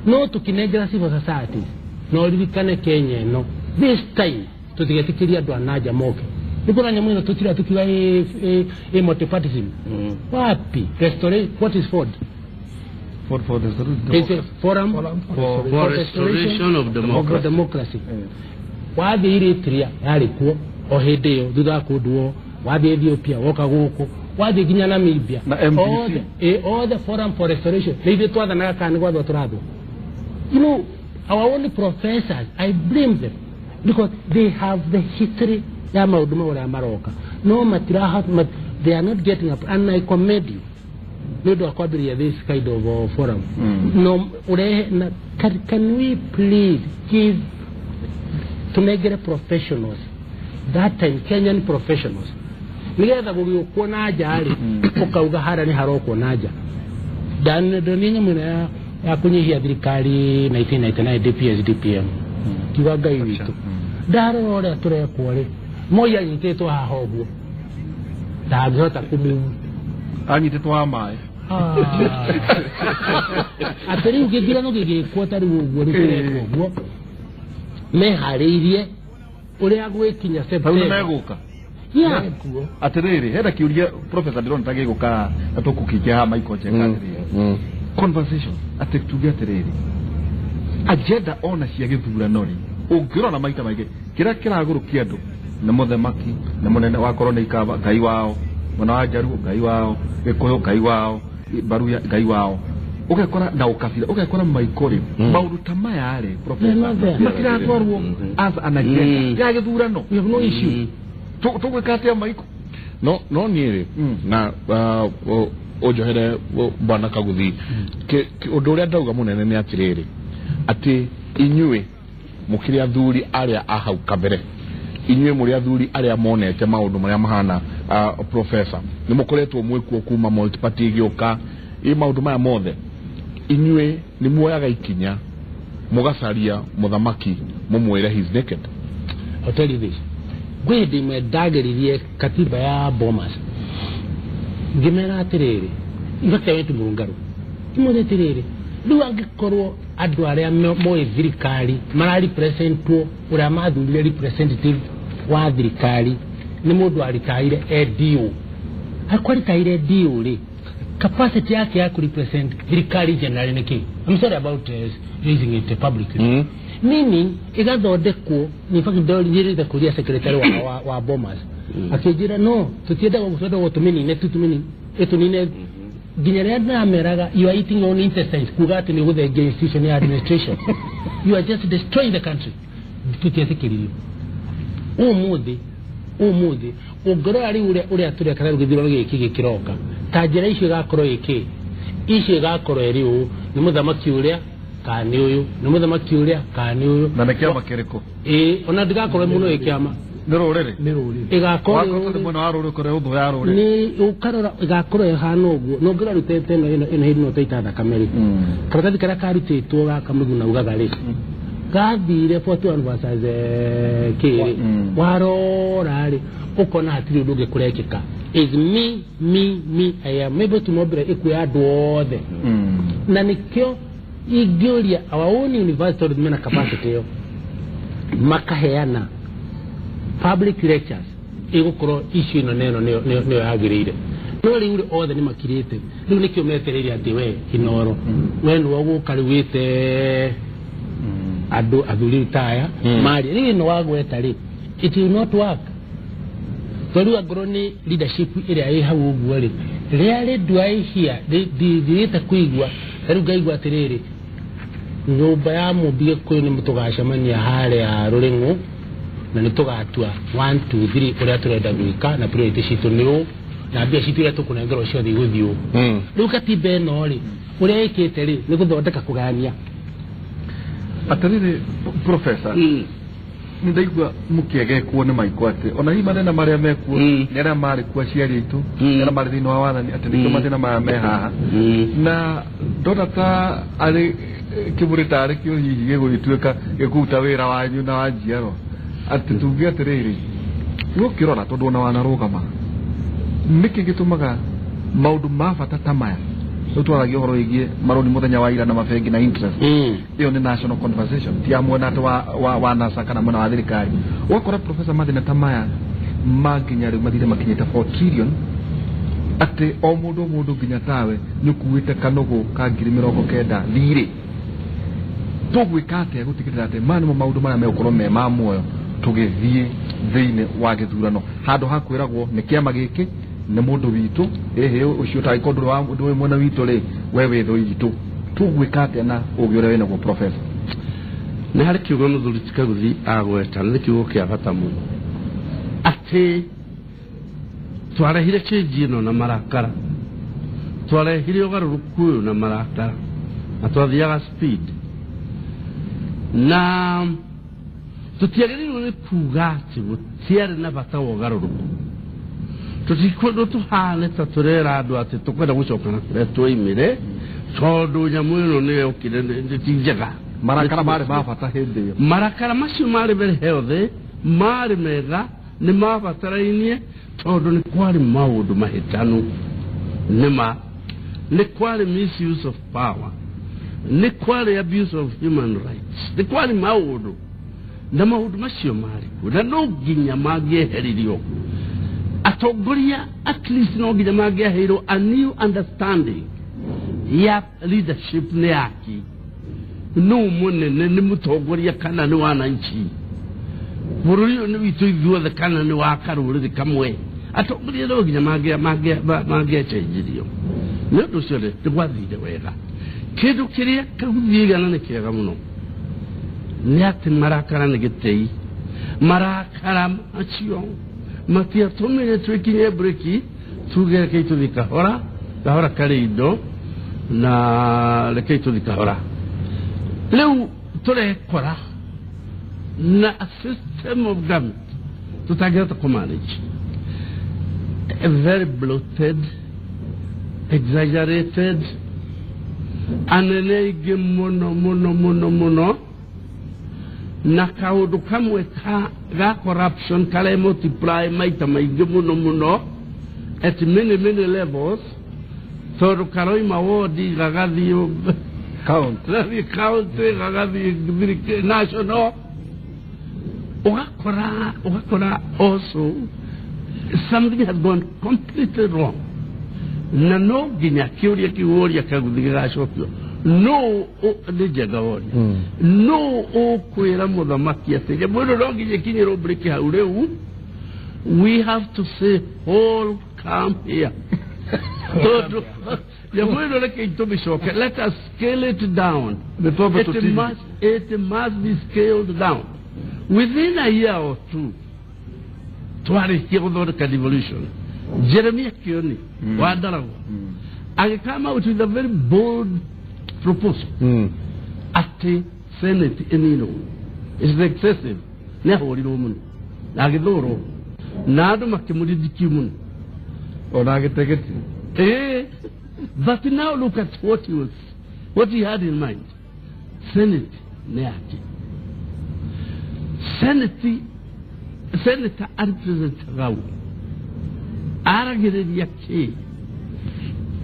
no tũkĩnengera civil societies na ũririkane Kenya ĩno this time tutigetĩkĩria andũ a nanja moke nĩkuona nyamũ ĩno tũtira tukiuga ĩ multipartyism. Wapi restore what is Ford? Ford for It's a forum for restoration of democracy. Wathiĩ Eritrea yarĩ kuo o hĩndĩ ĩyo thutha wa kũnduo, wathiĩ Ethiopia woka gũkũ, wathiĩ nginya Namibia na MDC. All the forum for restoration nĩ ithuĩ twathanaga kana nĩ gwathwo tũrathwo. You know, our only professors, I blame them because they have the history ya maũndũ mau ũrĩa maroka no matiraha they are not getting up, and I commend you nĩ ũndũ wa kwambĩrĩria this kind of forum. No ũrehe na can we please give tunengere professionals that time Kenyan professionals nĩgetha gũgĩũkwo na nja rĩ ũkauga harĩa nĩ harokwo na nja. Ndonire nyamũ ĩno ya kũnyihia thirikari 1999 DPS DPM kiuga Ngai witũ ndarora ũrĩa tũrekwo rĩ Moi anyitĩtwo haha ũguo ndangĩhota kũmove anyitĩtwo wa maĩ atĩ rĩu gĩthurano gĩgĩkwo ta rĩu ũguo rĩu tũrekwo ũguo meharĩirie ũrĩa gwĩkinya September megũka. Atĩrĩrĩ hena kĩũria professor ndĩrona ta gĩgũka na tũkũkĩikia haha Michael Njenga atĩrĩrĩ conversation atĩ tuge atĩrĩrĩ agenda ona cia gĩthurano rĩ ũngĩrora maita maingĩ kĩrĩa kĩragũrũkia andũ nĩ mũthamaki nĩ mũnene wakorwo nĩ Ikamba Ngai wao, mwena wa Njaruo Ngai wao, Gĩkũyũ Ngai wao, Baruya Ngai wao, ũgekora na ũkabira ũgekora Michael rĩ maũndũ ta maya rĩ professor matiratwarwo as an agenda ya gĩthurano. We have no issue. Tũgwĩka atĩa Michael? No niĩ rĩ na ũnjohere bwana Kaguthi ũndũ ũrĩa ndauga mũnene nĩ atĩrĩrĩ atĩ inyuĩ mũkĩrĩ athuri arĩa a hau kabere inyuĩ mũrĩ athuri arĩa monete maũndũ marĩa mahana professor nĩ mũkoretwo mwĩkuo kuma multiparty ĩgĩũka ĩ maũndũ maya mothe inyuĩ nĩ muoyaga ikinya mũgacaria mũthamaki mũmwĩre he's naked. I'll tell you this. Gwĩ hĩndĩ ĩmwe ndageririe katiba ya Bomas ngĩmera atĩrĩrĩ in fact I went to Mũrũngarũ ngĩmwĩra atĩrĩrĩ rĩu angĩkorwo andũ arĩa moĩ thirikari mararepresentwo ũrĩa mathurire representative wa thirikari nĩ mũndũ aritaire ADO akwaritaire ADO rĩ capacity yake ya kurepresent thirikari generally nĩ kĩ? I'm sorry about raising it publicly. Meaning ĩgathondekwo in fact ndorire kũria secretary wa Bomas akĩnjĩra no tũtiendaga gũthondekwo tũmĩnine tu tũmĩnine ĩtũnine nginya rĩrĩa ndĩrameraga you are eating your own intestines kuga atĩ nĩ ũgũthengia institution ya administration you are just destroying the country. Tũtietĩkĩririo ũmũthĩ ũngĩrora rĩu ũrĩa tũreka rĩu gĩthurano gĩkĩ gĩkĩroka ta njĩra icio ĩgakorwo ĩkĩ icio ĩgakorwo ĩrĩ ũũ nĩ mũthamaki ũrĩa kana nĩ ũyũ nĩ mũthamaki ũrĩa kana nĩ ũyũ na nĩ kĩama kĩrĩkũ? Ĩĩ ona ndĩgakorwo mũno ĩ kĩama nĩ rũrĩrĩ ĩgakorwo nĩ mwena wa rũrĩrĩ kũrĩa ũthũ ya rũrĩrĩ nĩ ũkarora ĩgakorwo ĩhana ũguo na ũngĩrora rĩu ĩno ĩno hĩndĩ ĩno twaita thakame rĩ karatathi karĩa karutĩtwo gaka Mũthuna ugaga rĩ Gathire 41 versus kiri warora ri ukona hatiri undu ungi kurekeka is me me me I am able to mobilize ikuya andu othe na nikio ingĩũria our own university mena capacity ĩyo makaheana public lectures igukorwo issue ĩno neno nĩyo yagĩrĩire no rĩu rĩ othe nĩ makirĩte rĩu nĩkĩo metereire atĩ we Inooro we nĩwe ũgũka rĩu wĩte andũ athuri taya mari rĩu ĩno wagweta rĩ it will not work to rĩu angorwo nĩ leadership ĩrĩa ĩ hau ũguo rĩ rĩarĩ do I hear ndithirĩte kũigua rĩu ngaigua atĩrĩrĩ nyũmba ya mũmbi Gĩkũyũ nĩ tũgacemania harĩa Rũrĩng'ũ na nĩ tũgatua 1 2 3 ũrĩa tũrenda gwĩka na priority citũ nĩ ũũ na mbia citũ iria tũkũnengerwo ciothe igũthiĩ ũũ rĩu katiba ĩno rĩ ũrĩa ĩkĩte rĩ nĩ gũthondeka kũgayania Atĩrĩrĩ professor nĩ ndaigua mũkĩegekwo nĩ maiko atĩ ona hihi mathĩna marĩa mekuo nĩ arĩa marĩ kuo aciari aitũ nĩ arĩa marĩ thĩinĩ wa wathani atĩ nĩkĩo mathĩna maya me haha na ndona ta arĩ kĩbũrĩ tarĩ kĩo hihi gĩgũgĩtuĩka gĩkũruta wĩra wanyu na wa njiarwa atĩ tuge atĩrĩrĩ ũkĩrora tondũ ona wanarũgama nĩkĩ gĩtũmaga maũndũ ma bata ta maya rĩu twaragia ũhoro wĩgiĩ marũni mũthenya wa ira na mabengi na interest ĩyo nĩ national conversation ti ya mwena atĩ wa NASA kana mwena wa thirikari ũgakora professor mathĩna ta maya ma nginya rĩu mathire makinyĩte 4 trillion atĩ o mũndũ nginya tawe nĩ ũkuĩte kanũgũ ka 90,000 thirĩ tũgwĩka atĩa gũtigĩrĩra atĩ maya nĩmo maũndũ marĩa megũkorwo me ma muoyo tũgĩthiĩ thĩinĩ wa gĩthurano handũ ha kwĩragwo nĩ kĩama gĩkĩ nĩ mũndũ witũ ĩhĩ ũcio ũtangĩkorwo ndũrĩ mwena witũ rĩ we wĩ thũ itũ tũgwĩka atĩa na ũgĩ ũrĩa wĩnaguo professor nĩ harĩ kiugo mũthuri ti Kaguthi agweta nĩ kiugo kĩa bata mũno atĩ twarehire change ĩno na marakara twarehire ũgarũrũku ũyũ na marakara na twathiaga speed na tũtiagĩrĩirwo nĩ kuga atĩ gũtiarĩ na bata wa ũgarũrũku tũtikwendwo tũhane ta tũrera andũ atĩ tũkwenda gũcoka na kũrĩa twoimire tondũ nyamũ ĩno nĩyo yokire ti njega marakara marĩ ma bata hĩndĩ ĩyo marakara macio marĩ very healthy marĩ mega nĩ mabatarainie tondũ nĩ kwarĩ maũndũ mahĩtanu nĩma nĩ kwarĩ misuse of power nĩ kwarĩ abuse of human rights nĩ kwarĩ maũndũ na maũndũ macio marĩ kuo na no nginya mangĩeheririo atongoria at least no nginya mangĩaheirwo a new understanding ya leadership nĩ yaki no mũnene nĩ mũtongoria kana nĩ wananchi bũrũri ũyũ nĩ witũ ithuothe kana nĩ wa karũrĩrĩ kamwe atongoria no nginya mangĩacenjirio nĩ ũndũ ũcio rĩ nĩ gwathire wega kĩndũ kĩrĩa Kaguthi igana nĩ kĩega mũno nĩ atĩ marakara nĩ gĩtĩi marakara macio matiatũmire twĩkinye breki tuge rekei tũthiĩ kahora kahora karĩ indo na rekei tũthiĩ kahora rĩu tũrekora na a system of government tũtangĩhota kũmanage a very bloated exaggerated anene aingĩ mũno mũno mũno mũno na kaũndũ kamwe ga corruption karĩa multiply maita maingĩ mũno mũno at many many levels tondũ karoima wodi gagathiĩ county gagathiĩ national ũgakora also something has gone completely wrong na no nginya kĩũria kĩu woria Kaguthi gĩgacokio no nĩ njega woria no ũkwĩra mũthamaki atĩ nyamũ ĩno no nginya ĩkinyĩrwo breki hau rĩu we have to say all come here tondũ nyamũ ĩno rekei tũmĩcoke let us scale it down it must be scaled down within a year or two twarĩkia gũthondeka devolution Jeremiah Kioni wa Ndaragwa agĩkama out with a very bold proposal atĩ senate ĩninwo is excessive nĩ ahũrirwo mũno na agĩthũrwo na andũ makĩmũrindikiu mũno ona agĩtegeti but now look at what he had in mind. Senate nĩ yake Senate senator arepresentaga ũ aragĩrĩria kĩ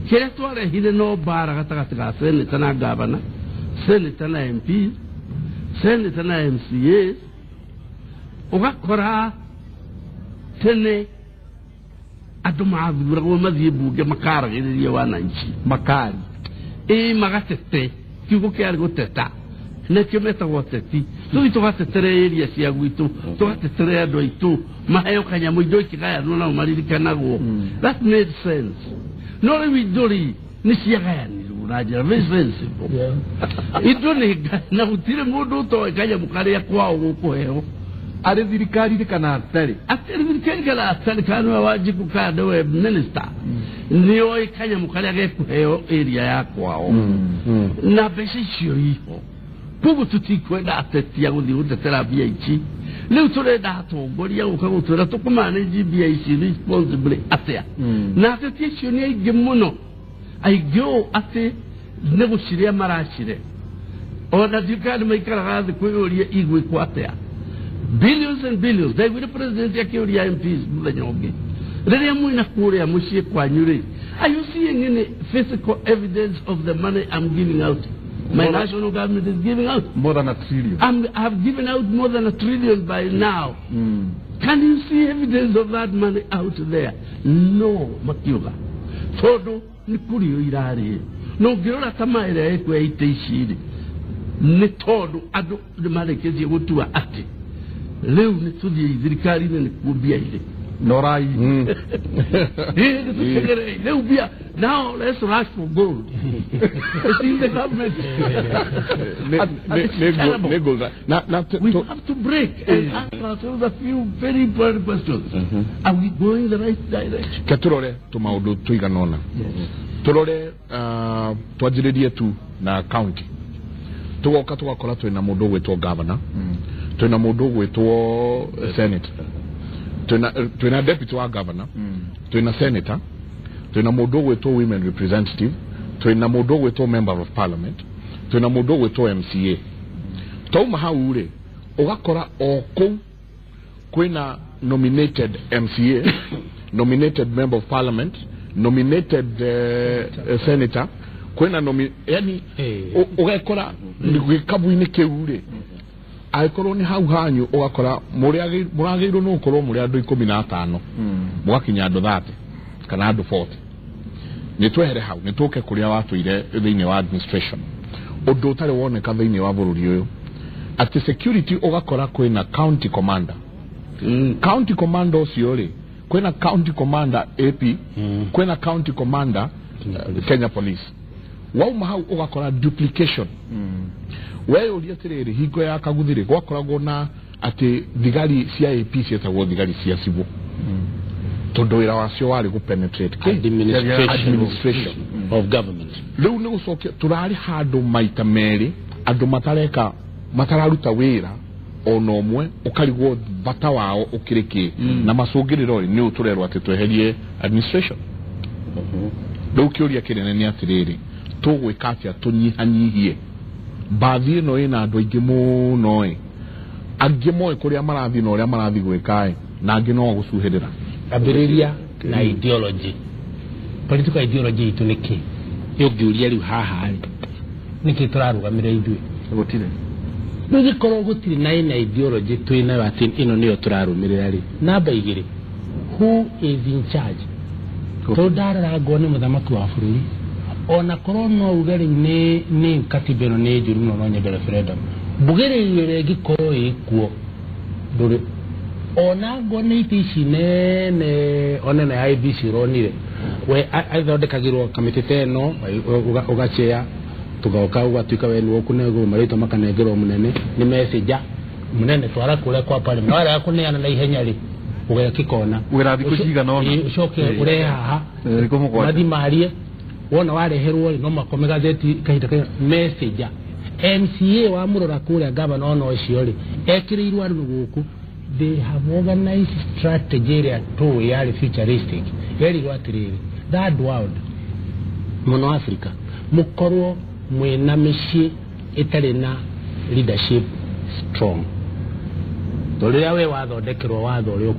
kĩrĩa twarehire no mbara gatagatĩ ga senator na governor, senator na MP, senator na MCA. Ũgakora tene andũ mathuragwo mathiĩ mbunge makaragĩrĩria wananchi makari ĩ magatete kiugo kĩarĩ gũteta nĩkĩo metagwo teti tũthiĩ tũgatetere area cia gwitũ tũgatetere andũ aitũ maheo kanyamũ indo ikĩgayanwo nao maririkanagwo. That made sense. No rĩu indo rĩ nĩ ciagayanirwo na njĩra very sensible. Indo nĩ na gũtirĩ mũndũ ũtoĩ kanyamũ karĩa kwao gũkũheo arĩ thirikari-inĩ kana atarĩ atĩ thirikari kana atarĩ kana nĩwe Wanjikũ kana nĩwe minister nĩoĩ kanyamũ karĩa gekũheo area ya kwao na mbeca icio iho. Koguo tũtikwenda ateti a gũthiĩ gũtetera mbia ici rĩu tũrenda atongoria gũka gũtwĩra tũkũmanage mbia ici responsibly atĩa. Na ateti acio nĩ aingĩ mũno aingĩ ũũ atĩ nĩ gũcirĩa maracire ona ndiũĩ nĩ maikaraga thĩ kwĩyũria igwĩkwo atĩa. Billions and billions. Ndaiguire president akĩũria MPs mũthenya ũngĩ rĩrĩa mwĩna kũrĩa mũciĩ kwanyu rĩ, are you seeing any physical evidence of the money I'm giving out? My national government is giving out more than a trillion. I've given out more than a trillion by now. Can you see evidence of that money out there? No, makiuga tondũ nĩ kũrĩo irarĩo na ũngĩrora ta ma ĩrĩa ĩkuo ya itĩ ici rĩ nĩ tondũ andũ nĩ marĩkĩtie gũtua atĩ rĩu nĩ tũthiĩ thirikari-inĩ nĩkuo mbia irĩ norai rĩu mbia. Now let's rush for gold. It's in the government. We have to break and ask ourselves a few very important questions. Are we going the right direction? Ke turore tumaundu tuiganona. Turore twanjĩrĩrie tu na county. Tugoka tugakora twina mundu gwitwo governor, twina mundu gwitwo senator, twina deputy wa governor, twina senator, twina mundu gwitwo women representative, twina mundu gwitwo member of parliament, twina mundu gwitwo MCA. Tauma hau rĩ ugakora o kũu kwina nominated MCA, nominated member of parliament, nominated senator, kwina yani ugakora gĩkabu-inĩ kĩu rĩ angĩkorwo nĩ hau hanyu ũgakora mũragĩrĩirwo nĩ gũkorwo mũrĩ andũ 15 mũgakinya andũ 30 kana andũ 40. Nĩ twehere hau nĩ tũke kũrĩa watũire thĩinĩ wa administration ũndũ ũtarĩ woneka thĩinĩ wa bũrũri ũyũ atĩ security ũgakora kwĩna county commander. County commander ũcio rĩ kwĩna county commander AP, kwĩna county commander Kenya Police. Wauma hau ũgakora duplication. We ũria atĩrĩrĩ hingo ya Kaguthi rĩ gwakoragwo na atĩ thigari cia AP cietagwo thigari cia civil tondũ wĩra wacio warĩ gũ penetrate administration of government. Rĩu nĩ gũcokia tũrarĩ handũ maita merĩ andũ matareka matararuta wĩra ona ũmwe ũkarigwo bata wao ũkĩrĩ kĩ na macũngĩrĩro rĩ nĩ ũtũrerwo atĩ tweherie administration. Rĩu kĩũria kĩnene nĩ atĩrĩrĩ tũgwĩka atĩa tũnyihanyihie mbathi ĩno ĩna andũ aingĩ mũno ĩ angĩ moĩ kũrĩa marathiĩ na ũrĩa marathiĩ gwĩka ĩ na angĩ no gũcuhĩrĩra. Ambĩrĩria na ideology, political ideology itũ nĩ kĩ ũngĩũria rĩu haha rĩ nĩkĩ tũrarũgamĩra ithuĩ gũtirĩ rĩu gũtirĩ na ĩna ideology twĩ nayo atĩ ĩno nĩyo tũrarũmĩrĩra rĩ. Namba 2, who is in charge? Tondũ ndarora ngone mũthamaki wa bũrũri ona korwo no uge rĩu nĩ katiba ĩno nĩ njũru mũno no nyende referendum mbugĩrĩrio ĩrĩa ĩngĩkorwo ĩkuo ndũrĩ ona ngone itĩ ici nene ona na IEBC ũronire we athondekagĩrwo kamĩtĩ ta ĩno ũgachea tũgoka ũgatuĩka we nĩwe ũkũnengerwo marĩtwa makanengerwo mũnene nĩ messenger mũnene twara kũrĩa kwa parliament warega kũneana na ihenya rĩ ũgekĩkona wĩra thikũ cigana ũna ũcoke ũrehe haha mathi marie wona wareherwo rĩ no makome gazeti kahinda kaigana messenger MCA wa mũrora kũrĩa gavana ona ũcio rĩ ekĩrĩirwo andũ gũkũ. They have organized strategy ĩrĩa tũĩ yarĩ futuristic yerirwo atĩrĩrĩ third world mũno Africa mũkorwo mwĩna mĩciĩ ĩtarĩ na leadership strong. Tondũ rĩrĩa we wathondekerwo watho ũrĩa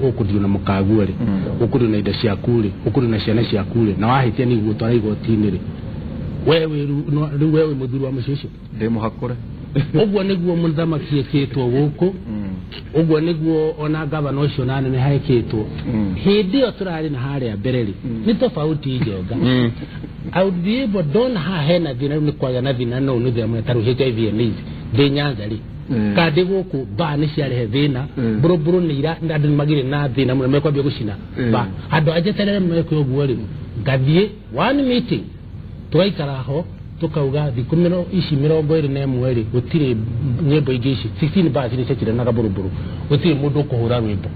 ũkũthiĩ na mũkaguo rĩ, ũkũthiĩ na indo ciaku rĩ, ũkũthiĩ na ciana ciaku rĩ, na wahĩtia nĩ igũtwara igoti-inĩ rĩ, we rĩu we wĩ mũthuri wa mũciĩ ũcio. Ndĩ mũhakũre. Ũguo nĩguo mũthamaki ĩkĩtwo gũkũ, ũguo nĩguo ona gavana ũcio na nene haĩkĩtwo. Hĩndĩ ĩyo tũrarĩ na harĩa mbere rĩ, nĩ tofauti Njenga. I would be able don ha hena thĩna rĩu nĩ kwagĩa na thĩna no nĩ thĩna mũnene ta rĩu HIV and AIDS ndĩ Nyanza rĩ, kana ndĩ gũkũ ba nĩ ciarehe thĩna, mbũrũmbũrũ nĩ ira andũ nĩ magĩrĩ na thĩna mũno mekwambia gũcina ba andũ anjeterere meke ũguo rĩ, ngathiĩ one meeting tũgaikara ho tukauga thikũ ici 21 rĩ, gũtirĩ nyĩmbo ingĩ ici 16 bars nĩ ciakire na gabũrũbũrũ, gũtirĩ mũndũ ũkũhũra rwĩmbo,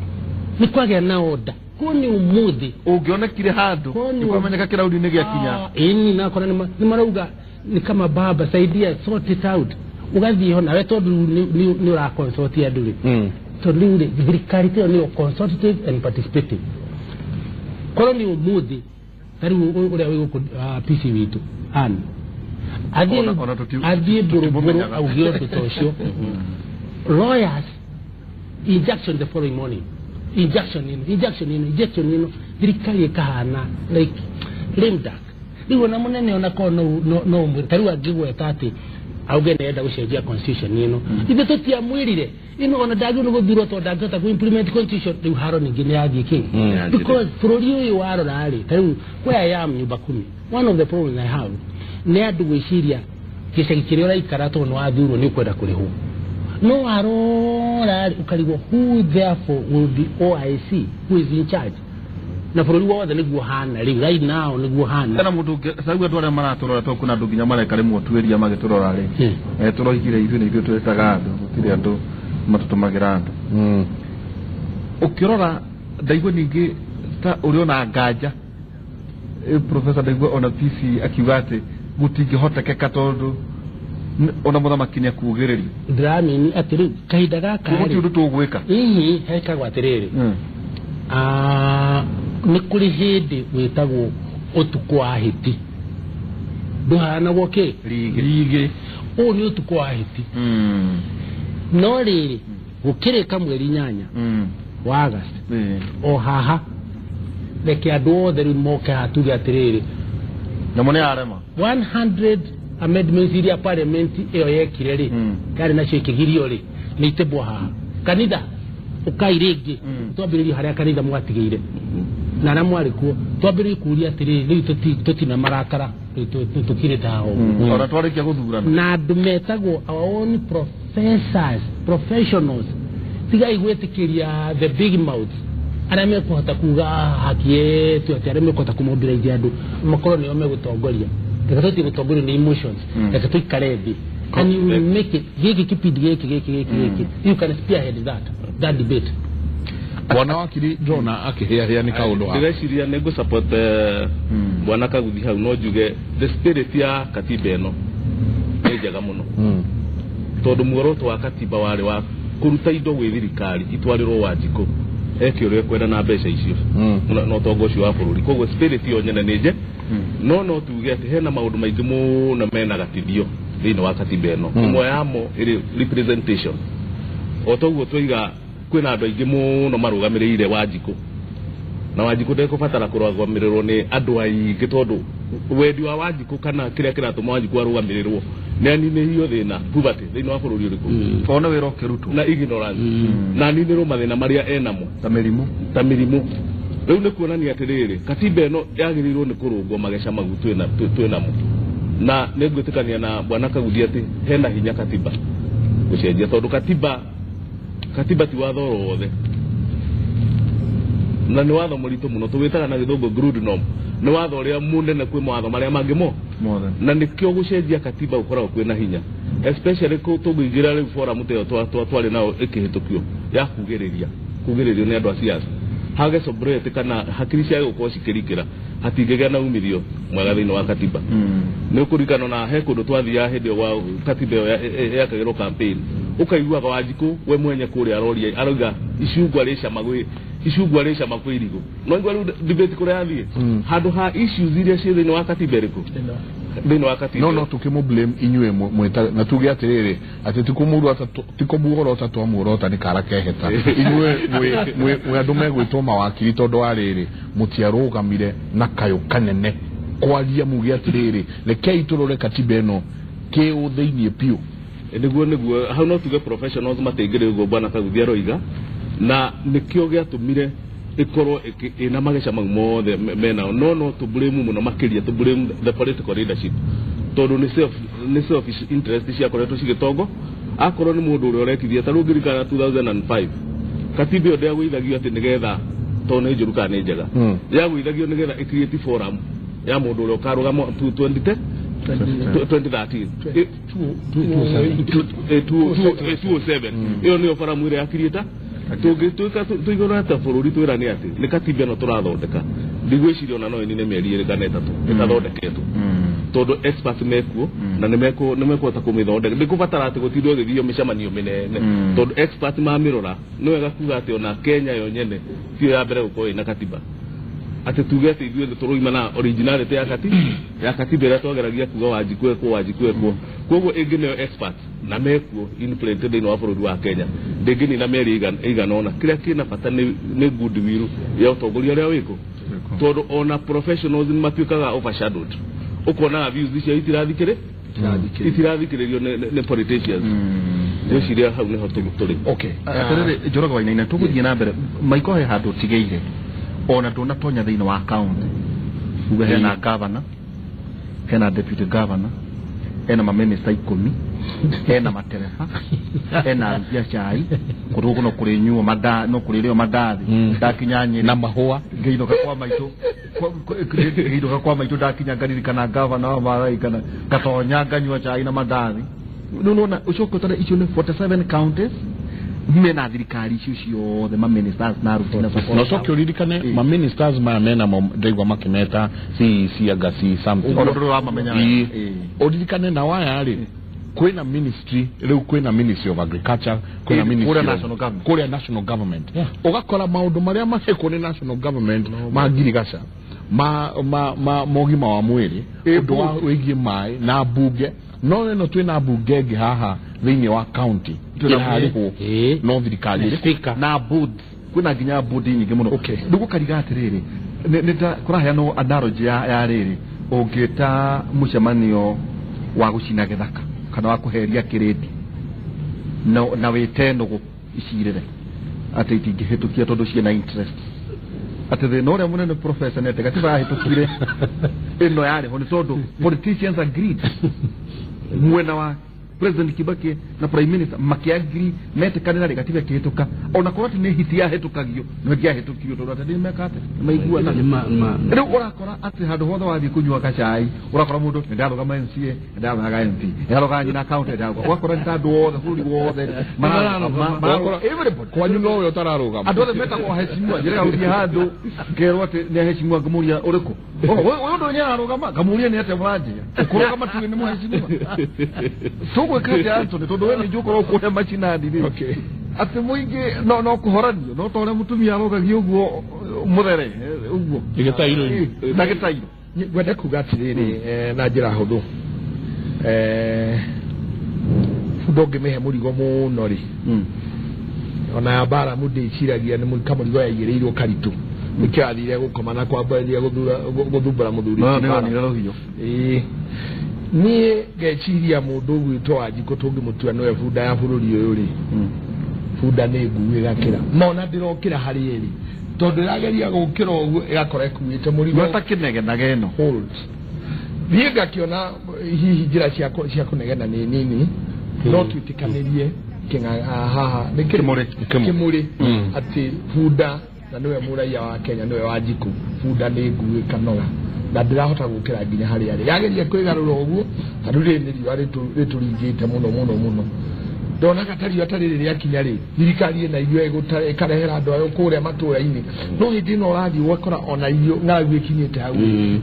nĩ kwagĩa na order. Kũu nĩ ũmũthĩ ũngĩonekire handũ nĩkwamenyeka kĩrauni-inĩ gĩakinya. Ĩni nakora nĩ marauga nĩ kama baba saidia sort it out, ũgathiĩ ho nawe tondũ nĩ ũraconsult andũ rĩ, tondũ rĩu rĩ thirikari ĩyo nĩyo consultative and participative. Korwo nĩ ũmũthĩ ta rĩu ũrĩa wĩ gũkũ PC witũ Ann athiĩ mbũrũmbũrũ auge ũndũ ta ũcio, lawyers injunction the following morning, injunction ĩno, injunction ĩno, injunction ĩno, thirikari ĩkahana like lame duck. Rĩu ona mũnene ona korwo no ũmwĩre ta rĩu angĩgweta atĩ auge nĩarenda gũcenjia constitution ĩno, ithuĩ tũtiamwĩrire ĩno ona ndagĩrĩirwo nĩ gũthurwo tondũ ndangĩhota kũ implement constitution, rĩu haro ningĩ nĩ yathiĩ kĩ, because bũrũri ũyũ warora rĩ, ta rĩu where I am nyumba kumi, one of the problems I have nĩ andũ gwĩciria gĩcagi kĩrĩa ũraikara tondũ nĩ wathurwo nĩ ũkwenda kũrĩhwo, no warora ũkarigwo who therefore will be OIC, who is in charge, na bũrũri wothe nĩguo hana rĩu right now nĩguo hana. Tena mũndũ ũngĩ sau andũ arĩa maratũrora tondũ kwĩna andũ nginya mareka rĩmwe ũtuĩria magĩtũrora rĩ, tũroigire ithuĩ nĩ ithuĩ twĩtaga andũ, gũtirĩ andũ matũtũmagĩra andũ. Ũkĩrora ndaigua ningĩ ta ũrĩ ona nganja professor ndaigua ona PC akiuga atĩ gũtingĩhotekeka tondũ ona mũthamaki nĩ akuugĩrĩrio. Ndĩramini atĩ rĩu kahinda gaka rĩ gũtirĩ ũndũ tũgwĩka. Hihi hekagwo atĩrĩrĩ, nĩ kũrĩ hĩndĩ wĩtagwo ũtukũ wa hĩti, ndũhanagwo kĩ rigĩ, ũũ nĩ ũtukũ wa hĩti. No rĩrĩ gũkĩrĩka mweri 8 wa August o haha reke andũ othe rĩu moke haha tuge atĩrĩrĩ nyamũ nĩ yarema 100 amendments iria parliament ĩyo yekire rĩ, yarĩ nacio ĩkĩgirio rĩ, nĩ itĩmbwo haha kanitha ũkai rĩngĩ twambĩrĩrie harĩa kanitha mwatigĩire na arĩa mwarĩ kuo, twambĩrĩrie kũũria atĩrĩrĩ rĩu tũtina marakara tũkirĩte haha ũguo ona twarĩkia gũthurana, na andũ metagwo our own professors professionals, tigai gwĩtĩkĩria the big mouths arĩa mekũhota kuga haki yetu atĩ arĩa mekũhota kũmobilize andũ makorwo nĩo megũtongoria. Reke tũtige gũtongorio nĩ emotions, reke tũikare thĩ and you will make it gĩkĩ kĩbindi gĩkĩ gĩkĩ gĩkĩ gĩkĩ, you can spearhead that debate. Bwana wakiri ndĩrona akĩhĩahĩa nĩ kaũndũ haha. Ndĩreciria nĩ ngũ support bwana Kaguthi hau, no njuge the spirit ya katiba ĩno nĩ njega mũno, tondũ muoroto wa katiba warĩ wa kũruta indo gwĩ thirikari itwarĩrwo Wanjikũ eke ũrĩa ekwenda na mbeca icio na ũtonga ũcio wa bũrũri. Koguo spirit ĩyo nyene nĩ nje, no tuge atĩ hena maũndũ maingĩ mũno mena gatithio thĩinĩ wa katiba ĩno. Ĩmwe yamo ĩrĩ representation, o toguo twaiga kwĩna andũ aingĩ mũno marũgamĩrĩire Wanjikũ, na Wanjikũ ndekũbatara kũrũgamĩrĩrwo nĩ andũ aingĩ tondũ wendi wa Wanjikũ kana kĩrĩa kĩratũma Wanjikũ arũgamĩrĩrwo nĩ aninĩhio thĩna poverty thĩinĩ wa bũrũri ũrĩkũ, one wĩra ũkĩrutwo na ignorance, na aninĩrwo mathĩna marĩa enamo ta mĩrimũ. Rĩu nĩ kuonania atĩrĩrĩ katiba ĩno yagĩrĩirwo nĩ kũrũngwo mageca magu twĩnamo, na nĩ ngwĩtĩkania na bwana Kaguthi atĩ hena hinya katiba gũcenjia, tondũ katiba ti watho oro wothe, na nĩ watho mũritũ mũno tũwĩtaga na gĩthũngũ Grundnorm, nĩ watho ũrĩa mũnene kwĩ mawatho marĩa mangĩ mothe, na nĩkĩo gũcenjia katiba gũkoragwo kwĩna hinya, especially tũngĩingĩra rĩu forum ta ĩyo twarĩ nayo ĩkĩhĩtũkio ya kugĩrĩrio nĩ andũ a siasa, hage sobriety kana hakiri cia gũkorwo cikĩrikĩra, hatingĩgĩa na umithio mwega thĩinĩ wa katiba. Nĩ ũkũririkana na he kũndũ twathiaga hĩndĩ ĩyo gwa katiba ĩyo yakagĩrwo campaign, ũkaiguaga Wanjikũ we mwenye kũrĩa aroria arauga icungwa rĩcama gwĩ icungwa rĩcama kwĩ irigũ, no igua rĩu debate kũrĩa yathiĩ handũ ha issues iria ciĩ thĩinĩ wa katiba ĩrĩkũ Thĩinĩ wa katiba no tukĩmũ blame inyuĩ mwĩta na tuge atĩrĩrĩ atĩ tikũmuorota twamuorota nĩ kara keheta inyuĩ mwĩ andũ megwĩtwo mawakiri tondũ wa rĩrĩ mũtiarũgamire na kayũ kanene kwaria muge atĩrĩrĩ rekei tũrore katiba ĩno kĩũ thĩiniĩ piũ. Nĩguo hau no tuge professionals matingĩrĩ ũguo bwana Kaguthia aroiga na nĩkĩo gĩatũmire ikorwo ina mageca mau mothe menao no to blame muno makiria to blame the political leadership tondu ni selfish interest ciakoretwo cigĩtongo akorwo nĩ mũndũ ũrĩa ũrekithia ta rĩu ngirikana 2005 katiba ĩyo ndĩagũithagio atĩ nĩgetha tondũ nĩ njũru kana nĩ njega yagũithagio nĩgetha ĩcreate forum ya mũndũ ũrĩa ũkarũgama 2013 207 ĩyo nĩyo forum ĩrĩa yakiriĩta tũngĩtuĩka tũigũra ta bũrũri twĩrane atĩ nĩ katiba ĩno tũrathondeka ndigwĩciria ona no ĩnine mĩeri ĩrĩ kana ĩtatũ ĩtathondeketwo tondũ experts mekuo na nĩmekũhota kũmĩthondeka ndĩkũbatara atĩ gũtindwo ĩgĩthio mĩcemanio mĩnene tondũ experts mamĩrora nĩ wega kuga atĩ ona Kenya yo nyene tiyo ya mbere gũkorwo ĩna katiba atĩ tuge atĩ ithuĩ tũroima na originality ya katiba ĩrĩa twageragia kuga Wanjikũ ekwo koguo ĩngĩ nĩyo experts na mekuo influence thĩinĩ wa bũrũri wa Kenya ndĩngĩnina mĩeri ĩigana ũna kĩrĩa kĩna bata nĩ goodwill ya ũtongoria ũrĩa wĩkũ tondũ ona professionals nĩ matuĩkaga overshadowed ũkonaga views icio itirathikĩrĩrio nĩ politicians ngwĩciria hau nĩho tũrĩ. Okay, atĩrĩrĩ Njoroge Wainaina tũgũthiĩ na mbere Maiko he handũ ũtigĩire ona ndũnatonya thĩinĩ wa county uge hena governor hena deputy governor hena maminista 10 hena matereba hena arugi a cai kũndũ gũkũ no kũrĩnyuo no kũrĩrĩo mandathi ndakinya Nyĩrĩ na mahũa ngĩinũka kwa maitũ ngĩinũka kwa maitũ ndakinya ngaririkana gavana wa Maathai kana ngatonya nganyua cai na mandathi. Nĩũrona ũcoke ũtare icio nĩ 47 counties mena thirikari icio ciothe ma ministers na aruti na no coke ũririkane ma ministers maya mena ndaigua makĩmeta CEC anga C something ũririkane na waya rĩ kwĩna ministry rĩu kwĩna ministry of agriculture kwĩna ministry kũrĩa national government ũgakora maũndũ marĩa marekwo nĩ national government ma ngirigaca ma mogima wa mwĩrĩ ũndũ wa wĩgiĩ maĩ na mbunge no ĩno twĩna mbunge ĩngĩ haha thĩinĩ wa county ĩrarĩhwo no thirikari na board kwĩna nginya board nyingĩ mũno. Rĩu gũkariga atĩrĩrĩ kũraheanwo analogy ya rĩrĩ ũngĩta mũcemanio wa gũcina gĩthaka kana wa kũheria kĩrĩndi na wĩte nũgũ icirĩre atĩ itingĩhĩtũkia tondũ ciĩna interest atĩ thĩna ũrĩa mũnene professor nĩ atĩ gatiba yahĩtũkire ĩno yarĩ ho nĩ tondũ politicians agreed mwena wa President Kibaki na Prime Minister makĩagree metĩkanĩra rĩ gatiba ĩkĩhĩtũka ona korwo atĩ nĩ hiti yahĩtũkagio no ĩngĩahĩtũkirio tondũ atĩ nĩmeka atĩ nĩmaiguana. Rĩu ũrakora atĩ handũ hothe wathiĩ kũnyua gacai ũrakora mũndũ nĩ ndarũgama MCA nĩ ndarũgama MP nĩ ndarũgama nyina county ũgakora nĩ ta andũ othe bũrũri wothe kwanyu nowe ũtararũgama andũ othe metagwo aheshimiwa njĩrĩga gũthiĩ handũ ngerwo atĩ nĩ aheshimiwa ngamũria ũrĩkũ ũyũ ndũ nĩararũgama ngamũria nĩ atĩa mũranjia ũkũrũgama tuge nĩ mũheshimiwa tũgwĩka atĩa Anthony tondũ we nĩ njũĩ ũkorwo kũrĩa macinani rĩ atĩ mũingĩ no kũhoranio no ta ũrĩa mũtumia arogagia ũguo mũthere ũguo na gĩtairo. Ngwenda kuga atĩrĩrĩ na njĩra hũthũ bunda ũngĩmĩhe mũrigo mũno rĩ ona ya Baramu ndĩciragia nĩ kamũrigo yaigĩrĩirwo karitũ nĩkĩo athire gũkoma na kwambĩrĩria gũthumbũra mũthuri. Niĩ ngeciria mũndũ ũgwĩtwo Wanjikũ tũngĩmũtua nĩwe bunda ya bũrũri ũyũ rĩ bunda nĩ nguu ĩgakĩra mona ndĩrokĩra harĩ ĩrĩ tondũ ĩrageria gũkĩra ũguo ĩgakora ĩkuĩte mũrigo ta kĩnegenaga ĩno hold. Niĩ ngakĩona hihi njĩra cia kũnegena nĩ nini no twĩtĩkanĩrie haha nĩ Kĩmũrĩ atĩ bunda na nĩwe mũraiya wa Kenya nĩwe Wanjikũ bunda nĩ nguu ĩkanoga na ndĩrahota gũkĩra nginya harĩa arĩ yageria kwĩgarũra ũguo tondũ rĩrĩ nĩ riũa rĩtũringĩte mũno mũno mũno ndonaga ta riũa ta rĩrĩ rĩakinya rĩ thirikari ĩna irio ĩkarehera andũ ayo kũrĩa matũra-inĩ no hĩndĩ ĩno ũrathiĩ ũgakora ona irio ng'aragu ĩkinyĩte hau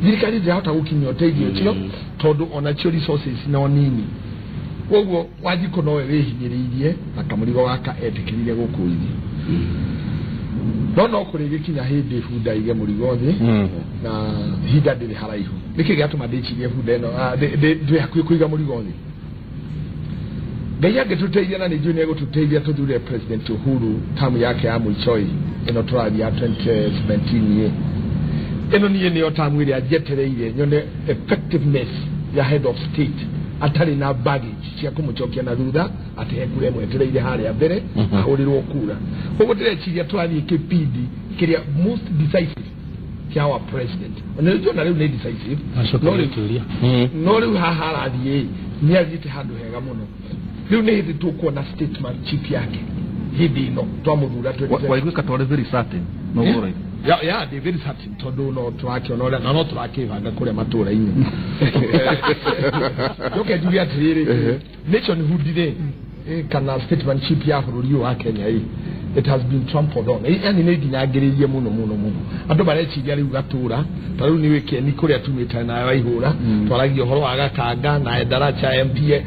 thirikari ndĩrahota gũkinyia ũteithio ũcio tondũ onacio resources no nini koguo Wanjikũ nowe wĩhinyĩrĩirie na kamũrigo gaka etĩkĩrire gũkuithia. No kũrĩgĩkinya hĩndĩ bunda ige mũrigo thĩ na ihinda ndĩrĩ haraihu. Nĩkĩ gĩatũma ndĩcirie bunda ĩno ndĩ hakuhĩ kũiga mũrigo thĩ? Ngai angĩtũteithia na nĩ njũĩ nĩegũtũteithia tũthure President Uhuru tamu yake ya mũico ĩno tũrathiĩ ya 2017 ĩno niĩ nĩyo tamu ĩrĩa njetereire nyone effectiveness ya head of state atarĩ na baggage cia kũmũcokia na thutha atĩ he kura ĩmwetereire harĩa mbere ahũrĩrwo kura. Koguo ndĩreciria tũrathiĩ kĩbindi kĩrĩa most decisive kĩa our president. Na nĩnjũĩ ona rĩu nĩ decisive no rĩu haha arathiĩ nĩ athiĩte handũ hega mũno. Rĩu nĩ hĩndĩ tũkuona statesmanship yake hĩndĩ ĩno twamũthura. Waiguĩka twarĩ very certain no ũrĩa ya ndĩ very certain tondũ no tũrakĩona ũrĩa na no tũrakĩbanga kũrĩa matũra-inĩ. Njoke njuge atĩrĩrĩ, nationhood rĩ kana statesmanship ya bũrũri ũyũ wa Kenya ĩ it has been trampled on. Yani nĩ nginyangĩrĩirie mũno mũno mũno. Andũ mareciria rĩu gatũra ta rĩu nĩ wĩkeni kũrĩa tumĩte nayo Waihũra twaragia ũhoro wa Gakanga na Ndaracha MPA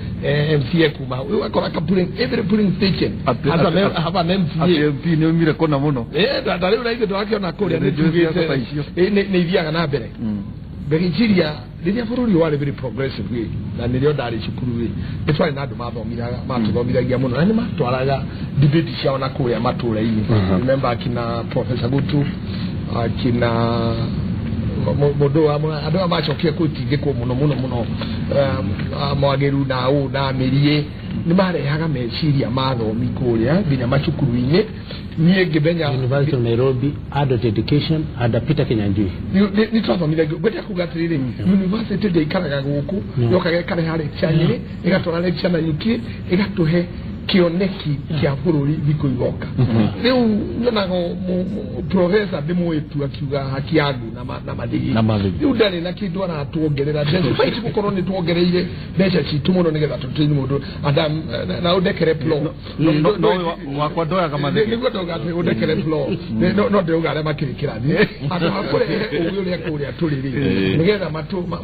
MCA kuma hau ũgakora every polling station have an MCA. MP nĩ umire kũna mũno. Ta rĩu na ithuĩ tũrakĩona kũrĩa nĩ tugĩte nĩ ithiaga na mbere. Ngagĩciria rĩrĩa bũrũri warĩ very progressive ĩ na nĩrĩo ndarĩ cukuru ĩ nĩ twarĩ na andũ matũthomithagia mũno na nĩ matwaraga debate ciao na kũrĩa matũra-inĩ. Remember akina Professor Gutu, akina mũndũ wa andũ aya macokire kũtindĩkwo mũno mũno mũno Mwageru na ũ na Mĩriĩ nĩ marehaga meciria ma athomi kũrĩa nginya macukuru-inĩ. Niĩ ngĩmenya University of Nairobi adult education under Peter Kinyanjui nĩ twathomithagio. Ngwenda kuga atĩrĩrĩ, university ndĩikaraga gũkũ, yokaga ĩkareha lecture Nyĩrĩ, ĩgatwara lecture Nanyuki, ĩgatũhe kĩoneki kĩa bũrũri thikũ igoka. Rĩu nyonaga professor ndĩmũĩtu akiuga haki yangu na mathigi. Rĩu ndarĩ na kĩndũ aratuongerera despite gũkorwo nĩ tuongereire mbeca citũ mũno nĩgetha tũteithie mũndũ na ũndekere floor. Wakwa ndoyaga mathigi. Nĩguo ndauga atĩ ũndekere floor. No ndĩrauga arĩa makĩrĩ kĩrathi handũ ha kũrehe ũgĩ ũrĩa kũrĩa tũrĩ rĩ nĩgetha